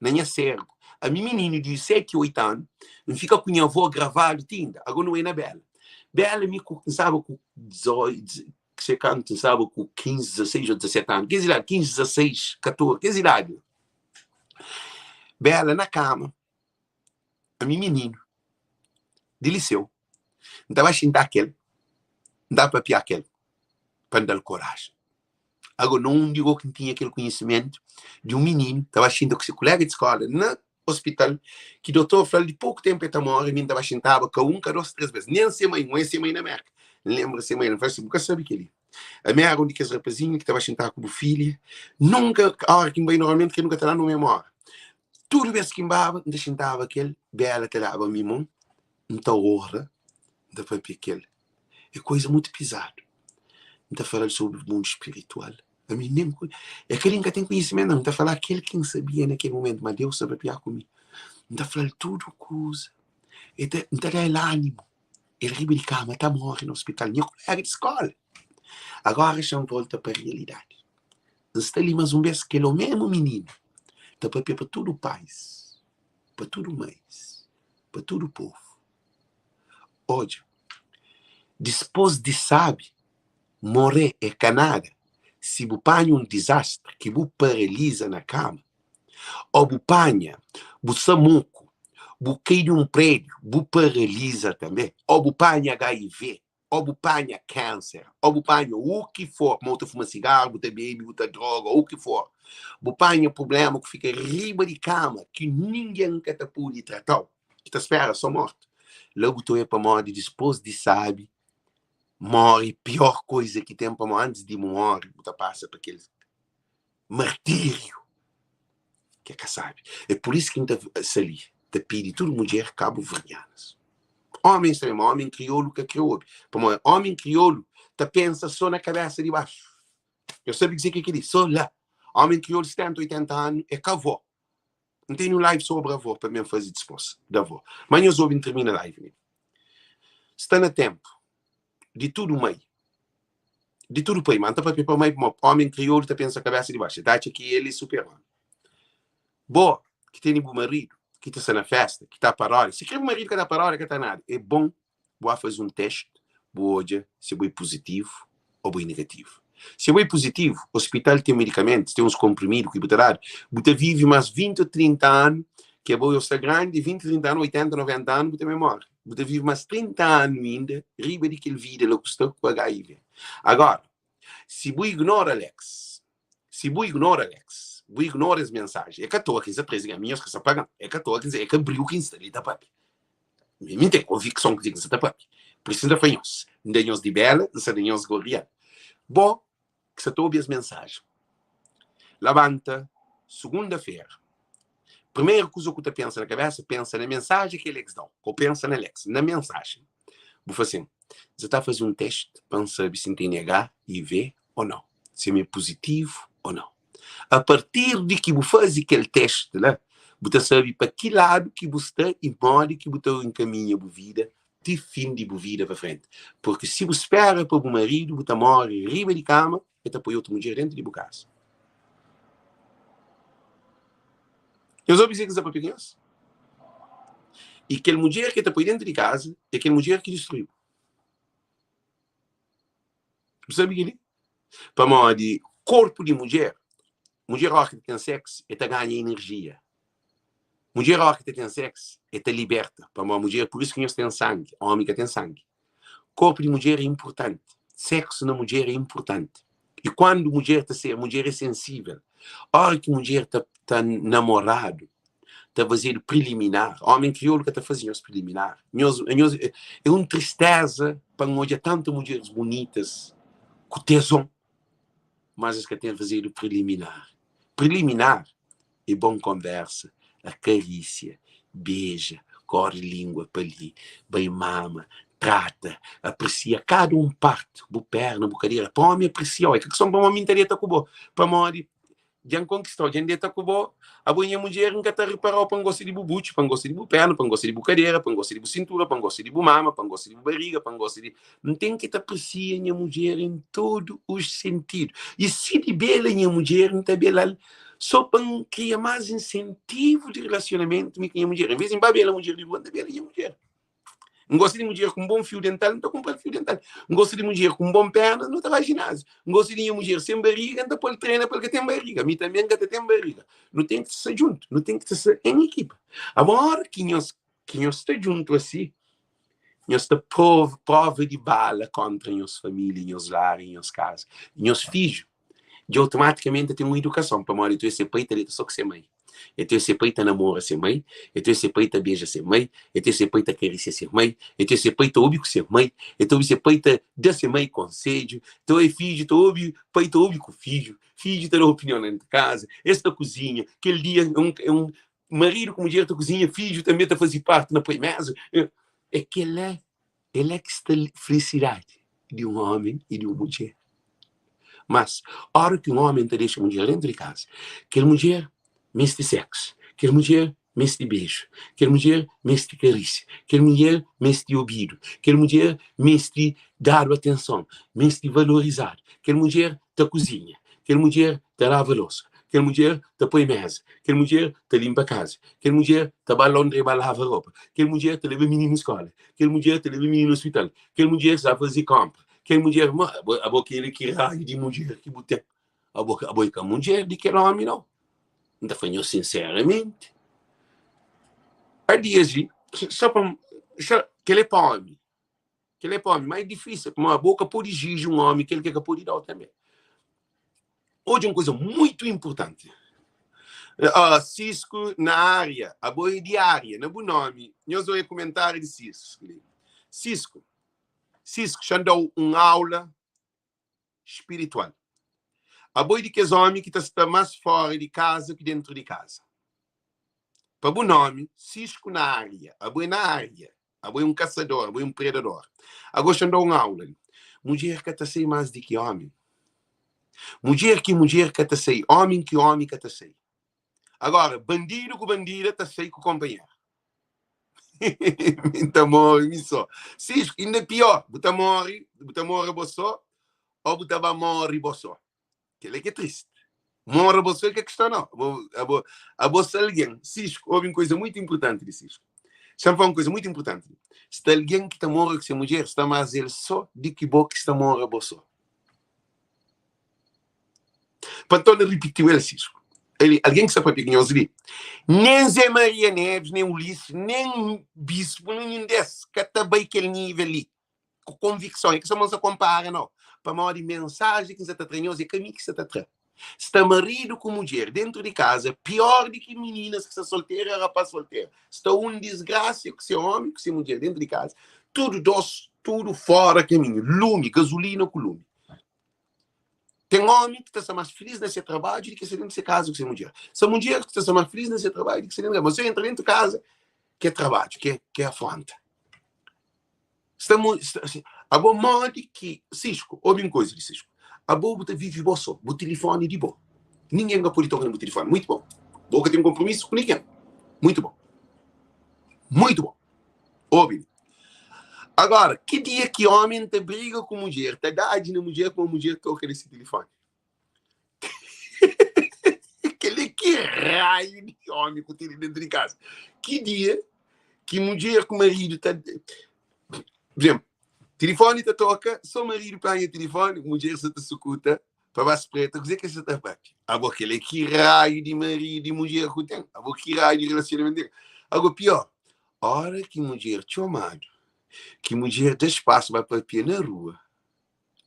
na nha sérbru. Ami mininu di 7, 8 anu, N fika ku nha avó gravadu ti inda. Agó nu é na Bela. Bela mi ku, N staba ku 18, se kantu N staba ku 15, 16 ô 17 anu, kes idadi, 15, 16, 14, kes idadi la. Bela na kama, ami mininu di liseu, N ta ba xinta kel, N ta papia kel pa N da-l korajen. Ago, na undi go ki N tinha kel konhisimentu di un mininu ta ba xinta ku se kolega di skola na ospital, ki dotor fla-l di poku tenpu el ta móre, mi N ta ba xintaba ka un, ka dos, tres bes. Nen se mai, N oia se mai na Merka. N lenbra se mai, N fla si, Bu ka sabe kel-li. Ami éra un di kes rapazinhu ki ta ba xintaba ku bu filha. Nunka, óra ki N bai, normalmenti ke nu ka ta da na mésmu óra. Tudu bes ki N baba, N ta xintaba ku el, Bela ta daba mi mon, N ta ora, N ta papia ku el. É koza mutu pizadu. N ta fala-l sobri mundu spiritual. Ami nen é kel-li N ka ten konhisimentu, N ta fala kel ki N sabia na kel momentu, ma Deus ta papia ku mi. N ta fla-l tudu kuza. E ta, N ta da-l ánimu. El riba di kama ta móre na ospital, nha kolega di skóla. Agora xa-m volta pa realidadi. N sta li más un bês, kel omésmu mininu ta papia pa tudu pais, pa tudu mãis, pa tudu povu. Odja, dispôs di sabe, morê é ka nada si bu panha un dizastri ki bu paraliza na kama, ô bu panha bu sta moku, bu kai di un prédiu, bu paraliza tanbê, ô bu panha HIV, ô bu panha kánser, ô bu panha u ki for, ma bu ta fuma sigaru, bu ta bebe, bu ta droga, u ki for, bu panha prubléma ku fika riba di kama ki ningen ka ta pode trata-u, ki ta spera so morti. La bu ta oia pamodi dispôs di sabi móre pior koiza ki ten pamodi antis di móre bu ta pasa pa kel martíriu ki é ka sabi. É pur isu ki N ta sta li ta pidi tudu mudjer kabuverdianas, ómens tanbê, ma ómi kriolu ka kre obi, pamodi ómi kriolu ta pensa so na kabésa di baxu. Nhos sabe kuzê ki é kel-li? So la. Ómi kriolu 70, 80 anu é ka avó. N tene un live sobri avó pa ben faze dispôs di avó. Má nhos obi N tirmina live li. Sta na ténpu di tudu mai, di tudu pai, ma N ta papia pa mai pamodi ómi kriolu ta pensa kabésa di baxu, el ta atxa ki el é super ómi. Bo ki tene bu maridu ki ta sta na fésta, ki ta paródia, si kre bu maridu ka ta paródia, ka ta nada, é bon bu ba faze un testi, bu odja si bo é puzitivu ô bo é negativu. Si bo é puzitivu, ospital ten medikamentus, ten uns konprimidu ki bu ta dadu, bu ta vive más 20 ô 30 anu, ki abo eu sta grandi, 20, 30 anu, 80, 90 anu, bu ta ben móre. Bu ta vive más 30 anu inda riba di kel vida la ku sta ku HIV. Agora, si bu ignora Alex, si bu ignora Alex, bu ignora es mensajen, é ka toa ki N sta traze li, ami nhos ka sta paga-m, é ka toa ki N sta, é ka briu ki N sta li ta papia. Mi N ten konvikson kuzê ki N sta ta papia. Pur isu N ta fla nhos, N da nhos di bela, N sta da nhos go rial. Bo ki sta ta obi es mensajen, labanta sugunda-fera, primeru kuza ku ta pensa na kabesa, pensa na mensajen ki Alex da-u, ka bu pensa na Alex, na mensajen. Bu fla sin, N sta ta faze un testi pa N sabe si N tene HIV ô nau, si mi é puzitivu ô nau. A partir di ki bu faze kel testi la, bu ta sabe pa ki ladu ki bu sta i modi ki bu ta enkaminha bu vida ti fin di bu vida pa frenti. Purki si bu spera pa bu maridu, bu ta móre riba di kama, el ta poi otu mudjer déntu di bu kaza. Nhos obi kuzê ki N sta pâpia ku nhos? I kel mudjer ki el ta poi déntu di kaza é kel mudjer ki distrui-bu. Bu sabe kel-li? Pamodi korpu di mudjer, mudjer óras ki ta ten séksu, el ta ganha inerjia. Mudjer óras ki ta ten séksu, el ta liberta. Pamodi mudjer, pur isu ki nhos ten sangi, ómi ka ten sangi. Korpu di mudjer é inportanti, séksu na mudjer é inportanti. I kuandu mudjer ta ser, mudjer é sensível. Óras ki mudjer ta ta namoradu, ta fazedu preliminar. Ómi kriolu ka ta faze nhos preliminar. Nhos, nhos, é un tristéza pa N odja tantu mudjeris bunitas ku tezon, mas es ka ten fazedu preliminar. Preliminar é bon konversa, akarísia, beja, kóre língua pa li, bai mama, trata, apresia kada un parti, bu perna, bu kadera, pa ómi apresia-u. É ka kison pa ómi ta deta ku bo, pamodi. Dja N konkista-u, dja N deta ku bo Abo é nha mudjer, N ka ta ripara-u Pa N gosta di bu butxu, pa N gosta di bu perna Pa N gosta di bu kadera, pa N gosta di bu sintura Pa N gosta di bu mama, pa N gosta di bu bariga Pa N gosta di. N ten ki ta apresia nha mudjer en tudu us sentidu I si di bela nha mudjer, N ta bela-l So pa N kria más insentivu di rilasionamentu mi ku nha mudjer Envês di N ba bela mudjer di rua, N ta bela nha mudjer. N gosta di mudjer ku un bon fiu dental, N ta kunpra-l fiu dental. N gosta di mudjer ku un bon perna, nu ta bai jináziu. N gosta di nha mudjer sen bariga, N ta pô-l trena pa el ka ten bariga. Mi tanbê N ka ta ten bariga. Nu ten ki sta djuntu, nu ten ki ta sta en ekipa. Aba óra ki nhos ki nhos sta djuntu asi, nhos ta prova prova di bala kóntra nhos família, nhos lar i nhos kaza. Nhos fidju dja otomatikamenti ta ten un idukason, pamodi tu é se pai ta deta so ku se mai, e tu é se pai ta namora se mai, e tu é se pai ta beja se mai, e tu é se pai ta karisia se mai, e tu é se pai ta obi ku se mai, e tu obi se pai ta da se mai konsedju, tu é fidju ta obi pai ta obi ku fidju, fidju ta da opinion na kaza, es ta kuzinha, kel dia é un é un maridu ku mudjer ta kuzinha, fidju tanbe ta faze parti na poi meza, é kel-la El é ki sta flisidadi di un ómi i di un mudjer. Mas, óra ki un ómi ta dexa mudjer déntu di kaza, kel mudjer meste séksu, kel mudjer meste beju, kel mudjer meste karísia, kel mudjer meste obidu, kel mudjer meste dadu atenson, meste valorizadu, kel mudjer ta kuzinha, kel mudjer ta lava losa, kel mudjer ta poi meza, kel mudjer ta linpa kaza, kel mudjer ta ba laundry ba lava ropa, kel mudjer ta leba mininu skola, kel mudjer ta leba mininu ospital, kel mudjer sa faze konpra, kel mudjer ma abo, abo kel ki raiu di mudjer ki bu ten? Abo, abo é ka mudjer di kel omi nau. N ta fla nhos sinseramenti, a dias li, só pa, só, kel é pa omi. Kel é pa omi, ma é difísil, pamodi abo ka pode exiji un omi kel ki el ka pode da-u tanbe. Odja un kuza muitu inpurtanti. Uh, Cisco na área, abo é di área, na bu nomi. Nhos oia kumentáriu di Cisco li. Cisco, Cisco, xa N da-u un aula spiritual. Abo é di kes omi ki ta sta más fora di kaza ki dentru di kaza. Pa bu nomi, Cisco na área, abo é na área. Abo é un kasador, abo é un predador. Ago xa N da un aula li. Mudjer ka ta sai más di ki ómi. Mudjer ki mudjer ka ta sai, ómi ki ómi ka ta sai. Agora, bandidu ku bandida ta sai ku konpanheru. Mi N ta móre mi só. Sis, inda pior, bu ta móre, bu ta móre bo só ô bu ta ba móre bo só. Kel-li ki é tristi. Mora bo só é ka kistão não. Abo, abo, abo se algen, Cisco, obi un koisa muito importanti di Cisco. Xa-m fla un koisa muito importanti. Sta algen ki ta mora ku se mudjer, sta más el só di ki bo ki sta mora bo só. Pa N torna ripitiu el, Cisco. El, algen ki sta papia ku nhos li, nen Zé Maria Neves, nen Ulisses, nen Bispo, nen ninhun des ka ta bai kel nível li. ku konvikson, é ka sô ma N sta konpara nau, pamodi mensaji ki N sta ta tra nhos é ka mi ki sta ta tra. Sta maridu ku mudjer dentu di kaza pior di ki mininas ki sta soltera i rapaz solteru. Sta un disgrasia ku se omi ku se mudjer dentu di kaza, tudu dos, tudu fora kaminhu, lumi, gazulina ku lumi. Ten omi ki ta sta más filis na se trabadju di ki sta dentu di se kaza ku se mudjer. Sta mudjer ki ta sta más filis na se trabadju di ki sta dentu di kaza. Ma si entra dentu kaza, ki é trabadju, ki é afronta. Sta mu, sta, abo modi ki, Cisco, obi un koisa di Cisco. Abo bu ta vivi bo so, bu tilifoni di bo. Ningen ka podi toka na bu tilifoni. Muito bom. Bo ka ten kompromisu ku ningen. Muito bom. Muito bom. Obi. Agora, ki dia ki omi ta briga ku mudjer, ta dadji na mudjer kuma mudjer toka na si tilifoni? Kel-li ki raiu di omi ku tene dentru di kaza? Ki dia ki mudjer ku maridu ta Por exemplo, tilifoni ta toka, so maridu panha tilifoni, mudjer sa ta sukuta pa ba spreta kuzê ki es sa ta papia. Abo kel-li ki raiu di maridu i mudjer ku ten? Abo ki raiu di relasionamentu ten? Ago pior, ora ki mudjer txomadu, ki mudjer da spasu ba papia na rua,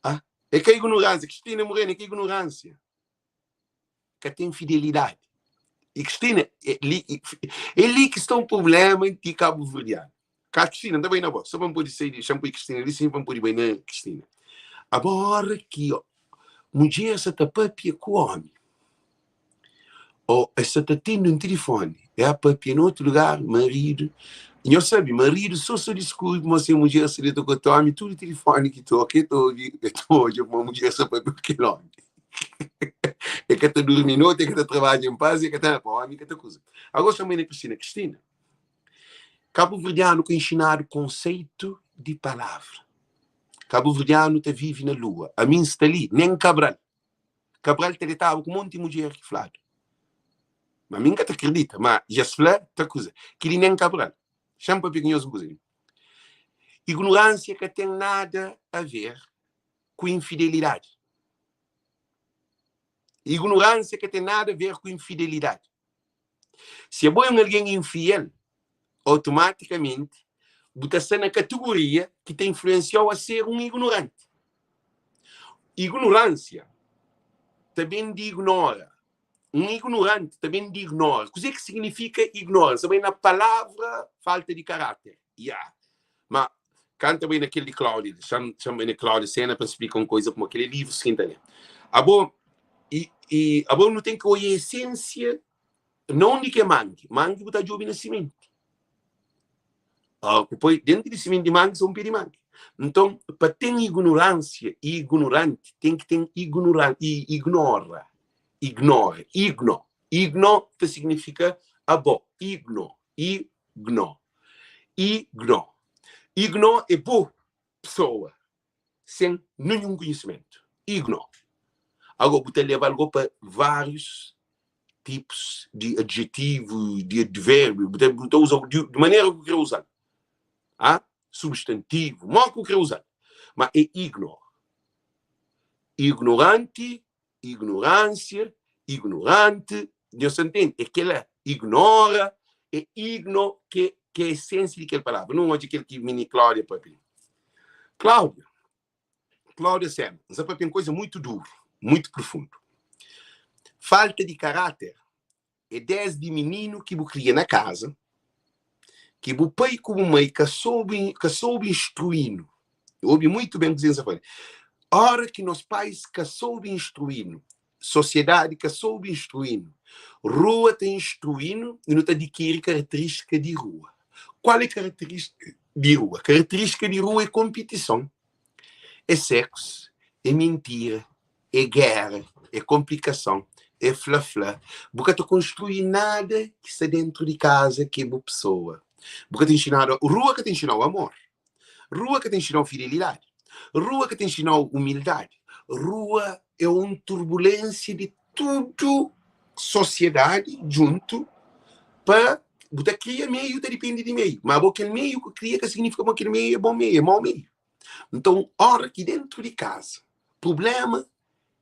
Ah, é ka ignorância. Cristina Moreno, é ka ignorância. Ka tem fidelidade. E Cristina, é li, é li que está um problema de Cabo Verdeano. Cá Cristina, não bem na boa. Só para poder sair de shampoo e Cristina ali, sim, para poder bem na Cristina. Agora que ó, mulher se tá papia com homem. Ô es sa ta tende un tilifoni, e a papia na otu lugar, maridu, nhos sabe, maridu so sa diskubri ma se mudjer sa deta ku otu omi, tudu tilifoni ki toka e ta obi, e ta odja ma mudjer sa papia ku kel omi. E ka ta durmi noti, e ka ta trabadja en pas, e ka ta pa omi ka ta kuza. Agora xa mãe na Cristina, Cristina, kabuverdianu ka inxinadu konseitu di palavra. Kabuverdianu ta vive na lua. Ami N sta li, nen Cabral. Cabral ta detaba ku monti mudjer ki fladu. Ma mi N ka ta kridita, ma dja es fla ta kuza. Kili nen Cabral. Xa-m papia ku nhos un kuza li. Ignorânsia ka ten nada a ver ku infidelidadi. Ignorânsia ka ten nada a ver ku infidelidadi. Si abo é un algen infiel, automatikamenti bu ta sta na kategoria ki ta influensia-u a ser un ignoranti. Ignorânsia ta ben di ignora. Un ignoranti ta ben di ignora. Kuzê ki signifika ignora? Sa bai na palavra falta di karáter. Ya. Ma kanta bai na kel di Cláudia, xa-m xa-m bai na Cláudia Sena pa N splika un koisa pamodi kel é livrus ki N ta lé. Abo, i i abo nu ten ki oia esensia na undi ki é mangi. Mangi bu ta djobe na simenti. Ó, ku poi dentu di simenti di mangi sta un pé di mangi. Nton, pa ten ignoransia i ignoranti, ten ki ten ignoran i ignora, ignora, igno. Igno ta signifika abo, igno, i gno. I gno. Igno é bo pesoa sen ninhun konhisimentu. Igno. Agora bu ta leba algo pa várius tipus di adjetivu, di advérbiu, bu ta, bu ta uza di, di manera ku kre uzal. Ah? Substantivu, mo ku kre uzal. Ma é igno. Ignoranti ignorância, ignorante, nhos ta ntende? É kela, ignora, é igno ke ke é essência di kel palavra. Nu odja kel ki mini Cláudia papia li. Cláudia, Cláudia Sena, N sa papia un koisa muito duru, muito profundu. Falta di karáter É désdi mininu ki bu kria na kaza, ki bu pai ku bu mai ka soube ka soube instrui-nu. Obi muitu ben kuzê N sta fla. Óra ki nos pais ka soube instrui-nu, sosiedadi ka soube instrui-nu, rua ta instrui-nu i nu ta adikiri karaterístika di rua. Kual é karaterístika di rua? Karaterístika di rua é konpitison, é séksu, é mintira, é géra, é konplikason, é fla-fla. Bu ka ta konstrui nada ki sta déntu di kaza ki é bu pesoa. Bu ka ta inxinadu, rua ka ta inxina-u amor, rua ka ta inxina-u fidelidadi, rua ka ta inxina-u umildadi. Rua é un turbulénsia di tudu sosiedadi djuntu pa bu ta kria meiu ta dipende di meiu. Má bo kel meiu ku kria ka signifika ma kel meiu é bon meiu, é mau meiu. Nton, óra ki déntu di kaza Prublema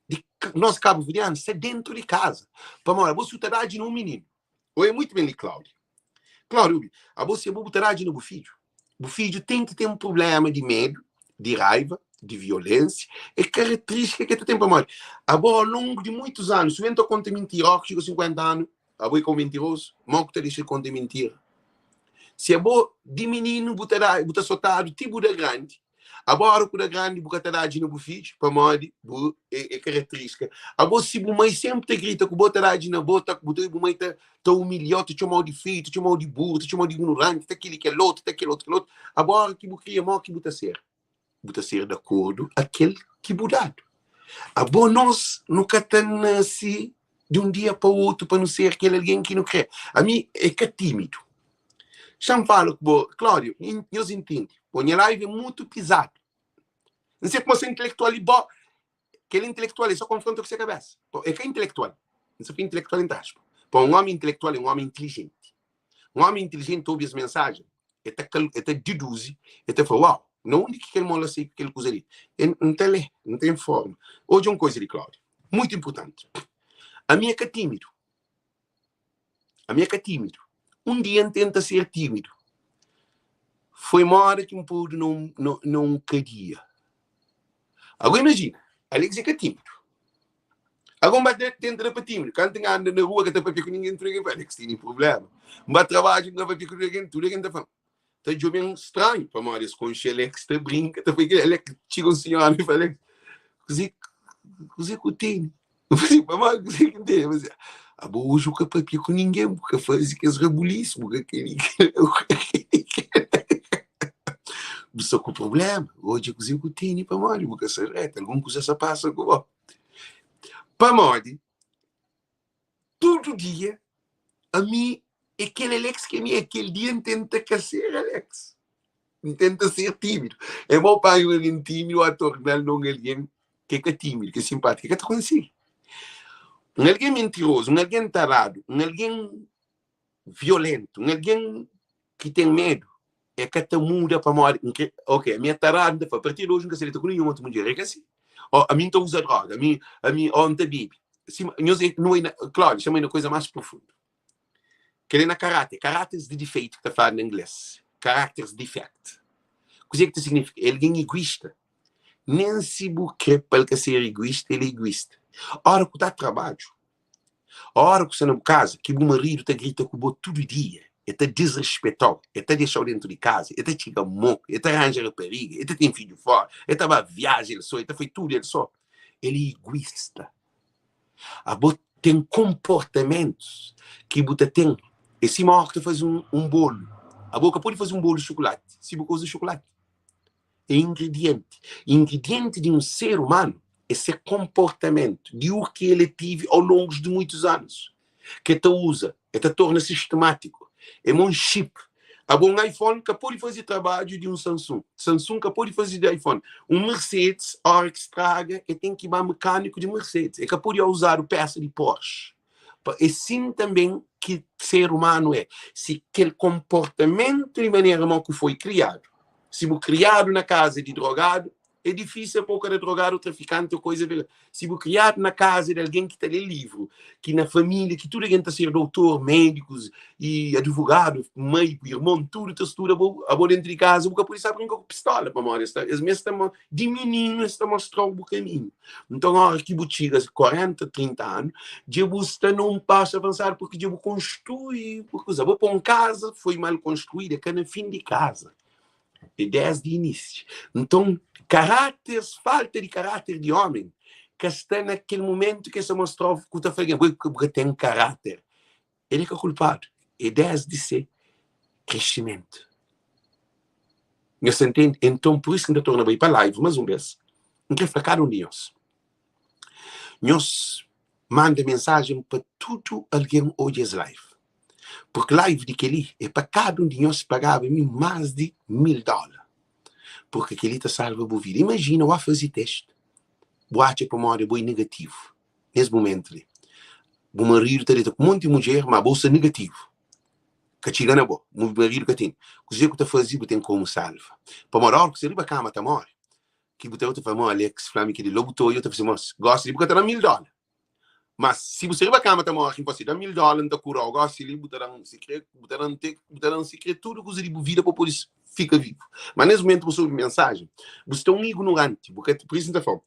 di nos kabuverdianu sta dentu di kaza. Pamodi abo si bu ta dadji na un mininu. Oia muitu ben li Claudia. Claudia, obi, abo si abo bu ta dadji na bu fidju, bu fidju ten ki ten prublema di medu, di raiva, di violensia, é karakteristika ki el ta ten pamodi abo au longu di muitus anu, si bu entra konta mintira óki txiga 50 anu, abo é ka un mintirozu? Mau ku ta dexa di konta mintira? Si abo di mininu bu ta da, bu ta sotadu ti bu da grandi, Abo ora ku da grandi bu ka ta dadji na bu fidju pamodi bu é, é karakterístika. Abo si bu mai senpri ta grita ku bo ta dadji na bo, ta bu ta bu mai ta ta umilhau, ta txomau di feiu, ta txomau di buru, ta txomau di ignoranti, ta kili kel otu, ta kel otu, kel otu. Abo ora ki bu kria mo ki bu ta ser? Bu ta ser di akordu a kel ki bu dadu. Abo nos nu ka ta nase di un dia pa otu pa nu ser kel algen ki nu kre. Ami é ka tímidu. Xa-m fala ku bo, Cláudio, nhos intende. Bo nha live é mutu pizadu. N se kuma se intelektual i bo, kel intelektual é so konfronta ku se kabesa. Bo é ka intelektual. N sa fla intelektual entre aspa. Pa un omi intelektual é un omi intilijenti. Un omi intilijenti obi es mensajen, e ta kal, e ta deduzi, e ta fla, uau, na undi ki kel mola sai ku kel kuza li? E N ta lé, N ta informa. Odja un kuza li, Cláudio, mutu inpurtanti. Ami é ka tímidu. Ami é ka tímidu. Un dia N tenta ser tímidu. Foi moda ki N podu na un, na, na un kadia. Agora imajina, Alex é ka tímidu. Agora N ba tenta da pa tímidu. Kantu N anda na rua ka ta papia ku ningen, tudu algen fla, Alex tene prubléma. N ba trabadju, N ka papia ku ningen, tudu algen ta fla-m. Ta djobe-m stranhu, pamodi es konxe Alex ta brinka, ta fla kel Alex. Txiga un sinhora i fla, Alex, kuzê, kuzê ku tene? N fla si, pamodi kuzê ki N tene? El fla si, abo oji bu ka papia ku ningen, bu ka faze kes rabulisu, bu ka kel-li, kel-la, bu ka kel-li, kel-la. Bu sta ku prubléma, odja kuzê ku tene, pamodi bu ka sta dretu, algun kuza sta pasa ku bo. Pamodi tudu dia ami é kel Alex ki ami é. Kel dia N tenta ka ser Alex. N tenta ser tímidu. É mau panha un algen tímidu ô torna-l na un algen ki é ka tímidu, ki é sinpátiku. El ka ta konsigi. Un algen mintirozu, un algen taradu, un algen violentu, un algen ki ten medu, e ka ta muda pamodi N kre, ok, ami é taradu, N ta fla, apartir di oji N ka sa deta ku ninhun otu mudjer, é ka si? Ó, ami N ta uza droga, ami, ami, ó, N ta bebe. Sima, nhos é, nu é na, Cláudio, xama-i na koza más profundu. Kel-li é na karáter, karáteres di difeitu ki ta fladu na inglês, characters defect. Kuzê ki ta signifika? É algen iguista. Nen si bu kre pa el ka ser iguista, el é iguista. Óra ku ta trabadju, Óra ku sta na bu kaza, ki bu maridu ta grita ku bo tudu dia, el ta disrespeta-u, el ta dexa-u déntu di kaza, el ta txiga moku, el ta ranja rapariga, el ta ten fidju fóra, el ta ba viaja el sô, el ta fai tudu el sô. El é iguista. Abo ten konportamentus ki bu ta ten. É sima óra ku ta faze un bolu. Abo ka pode faze un bolu di xukulati si bu ka uza xukulati. é ingridienti. Ingridienti di un ser umanu é se konportamentu, di u ki el é tive au longus di muitus anus, ki el ta uza, el ta torna sistemátiku. É mo un chip. Abo un iPhone ka pode faze trabadju di un Samsung, Samsung ka pode faze di iPhone. Un Mercedes, óra ki straga, el ten ki ba mekániku di Mercedes, el ka pode uzadu pésa di Porsche. Pa é sin tanben ki ser umanu é. Si kel konportamentu di manera mau ku foi kriadu, si bu kriadu na kaza di drogadu, é difísil pa bu ka da drogadu, trafikanti ô koiza di. Si bu kriadu na kaza di algen ki ta lé livru, ki na família ki tudu algen ta ser doutor, médikus i advogadu, mai ku irmon tudu ta studa, bo abo dentu di kaza bu ka pode sa brinka ku pistola pamodi es ta es mes ta di mininu es ta mostrau bu kaminhu. Nton ora ki bu txiga 40, 30 anu, dja bu sta na un pasu avansadu purki dja bu konstrui bu kuza. Bu pon kaza foi mal konstruídu, é ka na fin di kaza, é desdi inísiu. Nton karáter, falta di karáter di ómi ka sta na kel mumentu ki es ta mostrau ku ta fla algen, bu ka ten karáter. El é ka kulpadu, é desdi se kresimentu. Nhos ta ntende? Enton, pur isu ki N ta torna bai pa live más un bês. N krê fla kada un di nhos, nhos manda mensajen pa tudu algen odja es live. Purki live di kel-li é pa kada un di nhos pagaba mi más di 1000 dóla. Purki kel-li ta salva bu vida. Imajina, bu ba faze testi, bu atxa pamodi abo é negativu. Nes mumentu li, bu maridu ta deta ku monti mudjer, ma bo sta negativu. Ka txiga na bo, bu maridu ka tene. Kuzê ku ta faze? Bu ten komu salva. Pamodi óra ku sta riba kama ta móre, ki bu ta ta fla, Mo, Alex fla-mi kel-li. Ló bu ta odja, ta fla si, Mos, gósi li bu ka ta da-m 1000 dóla. Mas, si bu sta riba kama ta móre, N fla si, Da-m 1000 dóla, N ta kura-u. Gósi li bu ta da-m sikrê, bu ta da-m te, bu ta da-m sikrê tudu kuza di bu vida pa bu pode fika vivu. Mas nes mumentu bu sta obi mensajen, bu sta un ignoranti. Bu ka, pur isu N ta fla-u,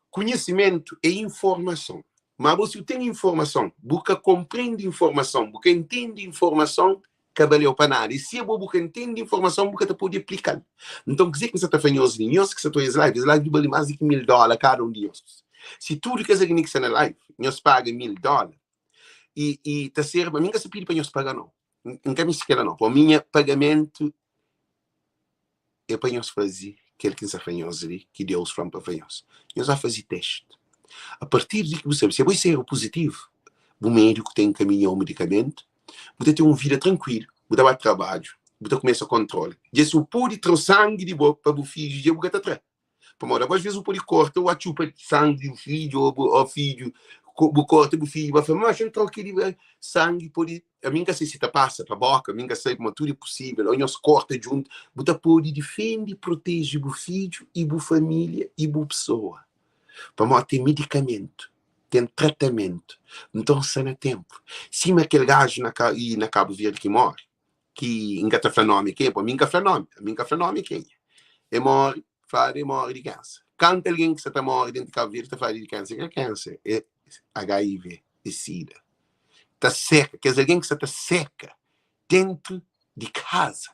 Konhisimentu é informason. Má bo si bu ten informason, bu ka konprende informason, bu ka intende informason, ka baleu pa nada. I si abo bu ka intende informason, bu ka ta pode aplika-l. Nton, kuzê ki N sa ta fla nhos li? Nhos ki sa ta oja es live, es live li bali más di ki 1000 dóla kada un di nhos. Si tudu kes algen li ki sta na live, nhos paga 1000 dóla, i, i ta ser, mi N ka sta pidi pa nhos paga nau. N ka meste kel-la nau. Pamodi nha pagamentu é pa nhos faze kel ki N sta fla nhos li, ki Deus fla-m pa fla nhos. Nhos ba faze testi. A partir di ki bu sabe si abo é seropuzitivu, bu médiku ta enkaminha-u medikamentu, bu ta ten un vida trankuilu, bu ta ba trabadju, bu ta kumesa kontrola. Dja si bu pode tra-u sangi di bo pa bu fidju, dja bu ka ta tra. Pamodi abo asves bu pode korta o txupa sangi di bu fidju o bu o fidju bu korta bu fidju ba fla ma xa N tra-u keli sangi pode ami N ka sai si ta pasa pa boka ami N ka sai ma tudu é pusível o nhos korta djuntu bu ta pode difende i proteje bu fidju i bu família i bu pesoa pamodi ten medikamentu ten tratamentu nton sta na tenpu sima kel gaju na na Kabu Verdi ki more ki N ka ta fla nomi kenha, pô, mi N ka fla nomi, ami N ka fla nomi kenha. E móre, fladu e móre di kensa. Kantu algen ki sa ta móre dentu di Kabu Verdi ta fladu di kensa, é ka kensa, é HIV, é sida. Ta seka, kes algen ki sa ta seka dentu di kaza.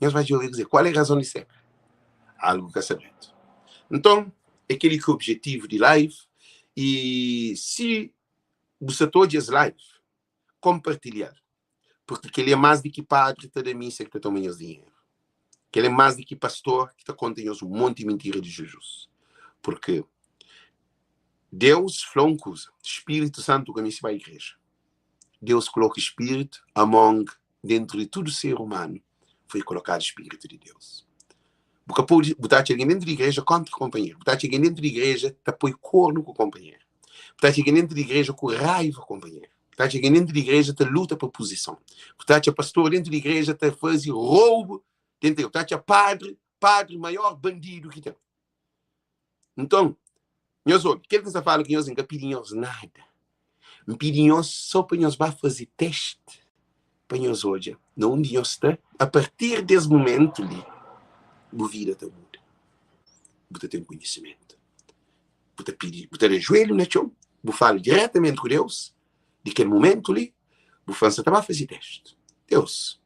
Nhos ba djobe kuzê, kual é razon di seka? Algu ka sta dretu. Nton, é kel-li ki é objetivu di live i si bu sa ta odja es live, konpartilha-l. Purki kel-li é más di ki padri ta da misa ki ta toma nhos dinheru. Kel-li é más di ki pastor ki ta konta nhos un monti mintira di Jizus. Purki Deus fla un kuza, Spiritu Santu ka meste bai igreja. Deus koloka Spiritu among dentru di tudu ser umanu foi kolokadu Spiritu di Deus. Bu ka pode, bu ta atxa algen dentru di igreja kontra konpanheru, bu ta atxa algen dentru di igreja ta poi kornu ku konpanheru, bu ta atxa algen dentru di igreja ku raiva konpanheru, bu ta atxa algen dentru di igreja ta luta pa puzison, bu ta atxa pastor dentru di igreja ta faze roubu dentru di igreja, bu ta atxa padri, padri maior bandidu ki ten. Nton, nhos obi, kel ki N sta fala ku nhos, N ka pidi nhos nada. N pidi nhos sô pa nhos ba faze testi pa nhos odja na undi nhos sta. A partir des mumentu li, bu vida ta muda. Bu ta ten konhisimentu. Bu ta pidi, bu ta da juelhu na txon, bu fala diretamenti ku Deus. Di kel mumentu li, bu fla, N sta ta ba faze testi. Deus,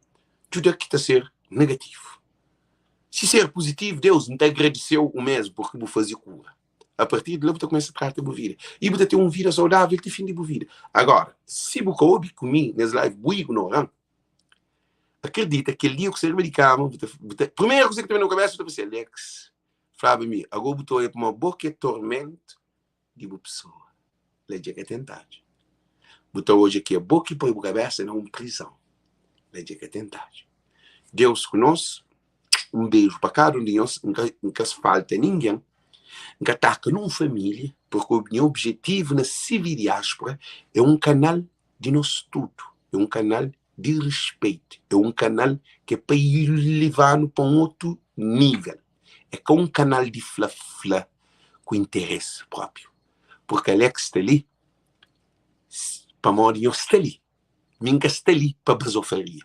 djuda ki ta ser negativu. Si ser puzitivu, Deus, N ta agradise-u u mesmu purki bu faze kura. A partir di la bu ta kumesa trata bu vida i bu ta ten un vida saudável ti fin di bu vida. Agora, si bu ka obi ku mi nes live, bu ignora-m, akredita kel dia ku sai riba di kama, bu ta, bu ta, primeru kuza ki ta ben na bu kabesa, bu ta pensa, Alex flaba mi, ago bu ta oja pamodi bo ki é tormentu di bu pesoa. La dja ka ten tadju. Bu ta odja ki é bo ki poi bu kabesa na un prizon. La dja ka ten tadju. Deus ku nos. Un beju pa kada un di nhos. N ka, N ka falta ningen. N ka taka nun família, porque nha objetivu na CV Diáspora é un kanal di nos tudu. É un kanal di respeito. É un kanal ki é pa ilevanu pa un otu nível. É ka un kanal di fla-fla ku interesi própi. Purki Alex sta li pamodi nhos sta li. Mi N ka sta li pa bazofaria.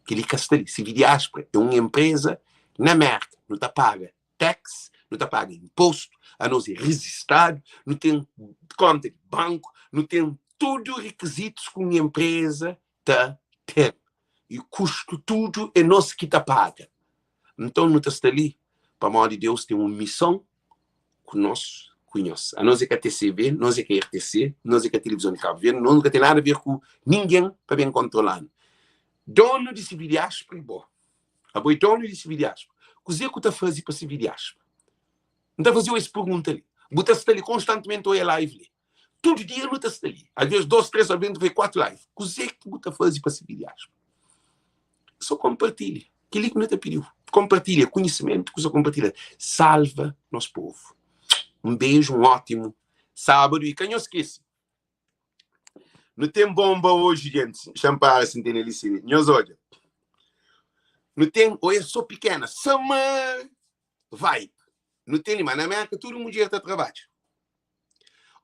Kel-li ka sta li. CV Diáspora é un enpreza na Mérka. Nu ta paga tax, nu ta paga inpostu, anos é rezistadu, nu ten konta di banku, nu ten tudu rikizitus ki un enpreza ta ten. I kustu tudu é nos ki ta paga. Nton nu ta sta li pamodi Deus ten un mison ku nos, ku nhos. Anos é ka TCV, nos é ka RTC, nos é ka Tilivizon di Kabu Verdi, nos nu ka ten nada a ver ku ningen pa ben kontrola-nu. Donu di CV Diáspora é bo. Abo é donu di CV Diáspora. Kuzê ku ta faze pa CV Diáspora? N ta faze-u es pergunta li. Bu ta sta li konstantimenti oia live li. Tudu dia nu ta sta li. Alvês dos, tres, alvês nu ta faze kuatu live. Kuzê ki bu ta faze pa CV Diáspora? Sô konpartilha. Kel-li ki nu ta pidi-u. Konpartilha konhisimentu ku sa konpartilha. Salva nos povu. Un beju, un ótimu sábadu i ka nhos skese. Nu ten bonba oji, gentis. Xa-m para si N tene li si. Nhos odja. Nu ten, oi é sô pikena, summer vibe. Nu ten li, ma na Mérka tudu mudjer ta trabadja.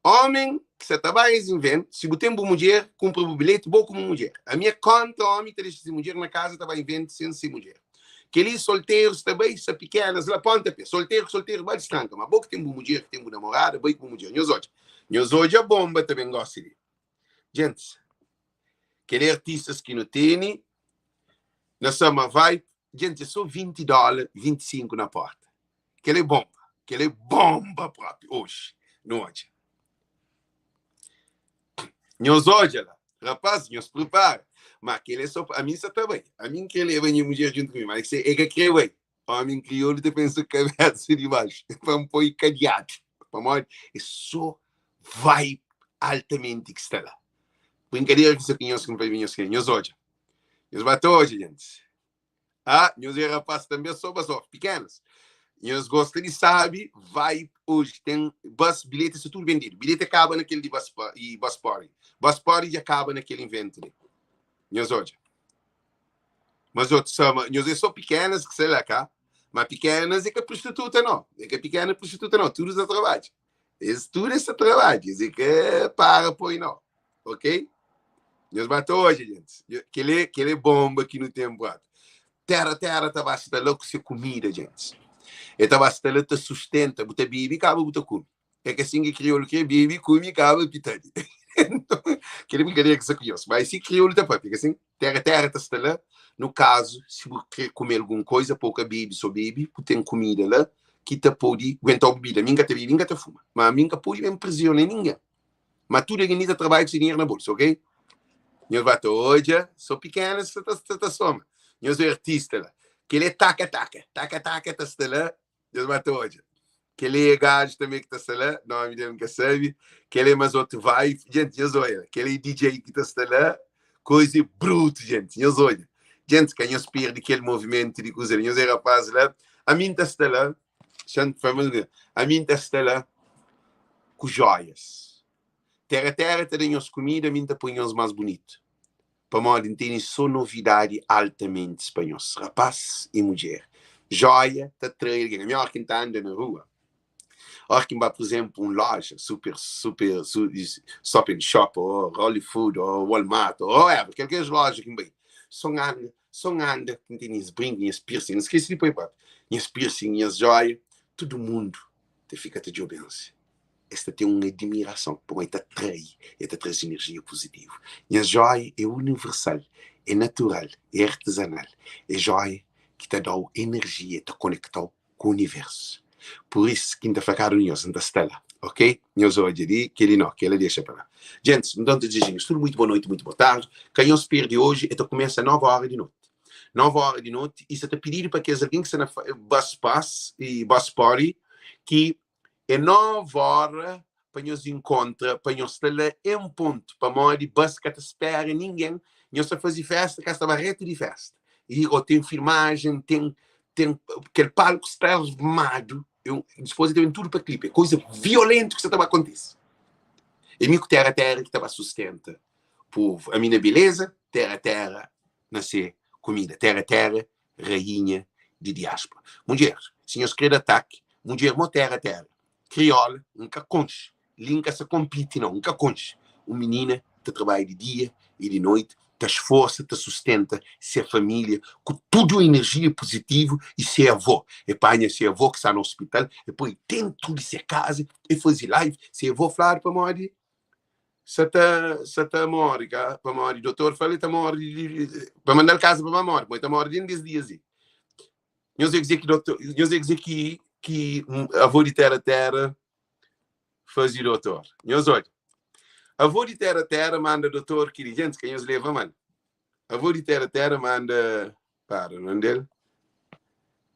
Ómen ki sa ta ba es invent, si bu ten bu mudjer, kunpra bu bilheti, bo ku bu mudjer. Ami é kóntra ómi ta dexa se mudjer na kaza ta ba invent sen se mudjer. Kel-li solterus ta bai, sa pikénas la, ponta pé. Solteru ku solteru ba distranka, ma bo ki ten bu mudjer, ki ten bu namorada, bai ku bu mudjer. Nhos odja, nhos odja bonba ta ben gósi li. Gentis, kel-li é artistas ki nu tene na Summer Vibe. Gentis, é sô 20 dóla, 25 na pórta. Kel-li é bonba, kel-li é bonba própi, oji nu odja. Nhos odja la, rapaz, nhos pripara. Ma kel é só ami sa ta bai. Ami n kre leba nha mudjer djuntu ku mi, ma se e ka kre bai. Omi kriolu ta pensa kabesa di baxu pa n poi kadiadu. Pamodi é só vibe altamenti ki sta la. Brinkadera ki sta ku nhos ki n fla nhos ke. Nhos odja. Nhos ba ta odja, gentis. Ah, nhos é rapaz tanbe só basof pikenas. Nhos gosta di sabi vibe hoje tem bus bilhete sta tudo vendido. Bilhete kaba na kel di bus e bus party. Bus party dja kaba na kel invento li. Nhos odja. Mas outro sama, nhos é só pikenas que sei lá cá. Mas pikenas é ka prostituta não. É ka pikena prostituta não. Tudo ta trabadja. Es tudo esta trabadja. Es é ka para põe não. Ok? Nhos ba ta odja, gentis. Kel-li, kel-li é bomba ki nu ten propi. Terra, terra ta ba sta la ku se kumida, gentis. E ta ba sta la ta sustenta. Bu ta bibi, kaba bu ta kume. É ka sin ki kriolu kre, bibi, kume, kaba, pitadi. Nton, kel-li é brinkadeira ki sta ku nhos. Mas si kriolu ta papia, ka sin? Terra, terra ta sta la. No kazu, si bu kre kume algun koiza, pa bu ka bibi so bibi, bu ten kumida la ki ta pode guenta-u bibida. Mi N ka ta bibi, N ka ta fuma. Ma mi N ka pode ben presiona ningen. Ma tudu algen li ta trabadja ku se dinheru na bolsu, ok? Nhos ba ta odja, so pikenas sa ta, sa ta soma. Nhos é artista la. Kel é taka taka, taka taka ta sta la, nhos ba ta odja. Kel-li é gaju tanbê ki ta sta la, nómi del N ka sabe. Kel-li é más otu vibe. Djenti, nhos odja, kel-li é DJ ki ta sta la. Koza é brutu, djenti, nhos odja. Djenti, ka nhos perde kel movimentu di kuza li. Nhos é rapaz la. Ami N ta sta la, xa-m fla más un ami N ta sta la ku jóias. Téra Téra ta da nhos kumida, ami N ta poi nhos más bunitu. Pamodi N tene so novidadi altamenti pa nhos, rapás i mudjer. Jóia ta trai algen. Ami, óras ki N ta anda na rua, óras ki N ba, pur izénplu, un lója, super, super, Stop and Shop, ô Rolly Food, ô Walmart, ô whatever, kel kes lója ki N bai, so N anda, so N anda, N tene nhas brinku, nhas piercing, N skese di poi própi, nhas piercing, nhas jóia, tudu mundu ta fika ta djobe-m si. Es ta ten un admirason pamodi el ta trai, el ta traze inerjia puzitivu. Nha jóia é universal, é natural, é artezanal, é jóia ki ta da-u enerjia, ta konekta-u ku universu. Pur isu ki N ta fla kada un di nhos, N ta sta la, ok? Nhos odja di kel-li no, kel-la dexa pa la. Gentis, nton ta dizeja nhos tudu muitu boa noiti, muitu boa tardi. Ka nhos perde oji, el ta kumesa 9 óra di noti. 9 óra di noti i sa ta pididu pa kes algen ki sta na bus pass i bus party ki É 9 óra pa nhos inkontra, pa nhos sta la en pontu, pamodi bus ka ta spera ningen. Nhos ta faze festa, ka sta baretu di festa. I ô ten filmajen, ten ten kel palku sta armadu, dispôs ta ben tudu pa klipe. É koza violentu ki sta ta ba kontise. É mi ku Téra Téra ki ta ba sustenta povu. Ami na beleza, Téra Téra na se kumida. Téra Téra rainha di diáspora. Mudjer, si nhos kre da ataki, mudjer mo téra téra, kriola, N ka konxe, li N ka sa konpiti nau, N ka konxe un minina ta trabadja di dia i di noiti, ta sforsa, ta sustenta se família ku tudu enerjia puzitivu i se avó, e panha se avó ki sta na ospital, e poi dentu di se kaza, e faze live, se avó fladu pamodi sa ta sa ta morre ka pamodi doutor fala el ta morre pa mandal casa pa ba morre pamodi el ta morre dentro des dias li nhos é kuzê ki doutor nhos é kuzê ki ki avô di terra terra faze doutor nhos odja avô di terra terra manda doutor ki di gente ka nhos leva mal avô di terra terra manda para nome del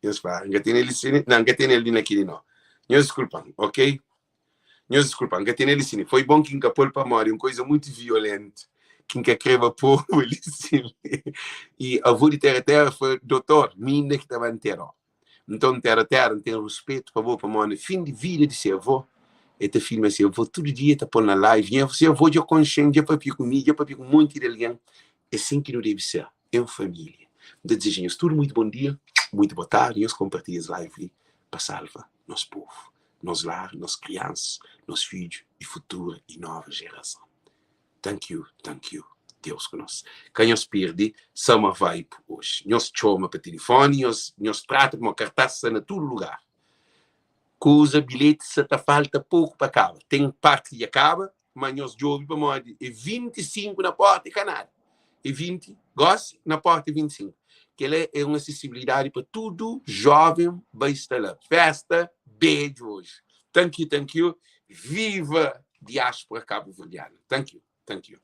nhos para nka tene li sini não nka tene li na kili não nhos desculpa ok Nhos diskulpa, N ka tene li sini. Foi bon ki N ka pô-l pamodi un koiza mutu violentu ki N ka kreba pô-u li sini. I avô di Téra Téra fla, Dotor, mi inda ki ta ba ntera-u. Nton, Téra Téra, N ten ruspetu pa bo pamodi na fin di vida di se avô, el ta filma se avô tudu dia, el ta pô-l na live. Nha se avô dja konxe-m, dja papia ku mi, dja papia ku monti di algen. É sin ki nu debe ser, en família. N ta dizeja nhos tudu mutu bon dia, mutu boa tardi. Nhos konpartilha es live li pa salva nos povu. nos lar, nos kriansas, nos fidju y futura y nova jerason. Thank you, thank you. Deus ku nos. Ka nhos perde Summer Vibe oji. Nhos txoma pa tilifoni, nhos, nhos trata pamodi kartás sta na tudu lugar. Kuza, bilheti sa ta falta poku pa kaba. Ten parti ki dja kaba, ma nhos djobe pamodi é 25 na porta e ka nada. É 20 gosi na porta é 25. Kel-la é un asesibilidadi pa tudu jóven bai sta la. Festa bedju oji. Thank you, thank you. Viva diáspora kabuverdiana. Thank you, thank you.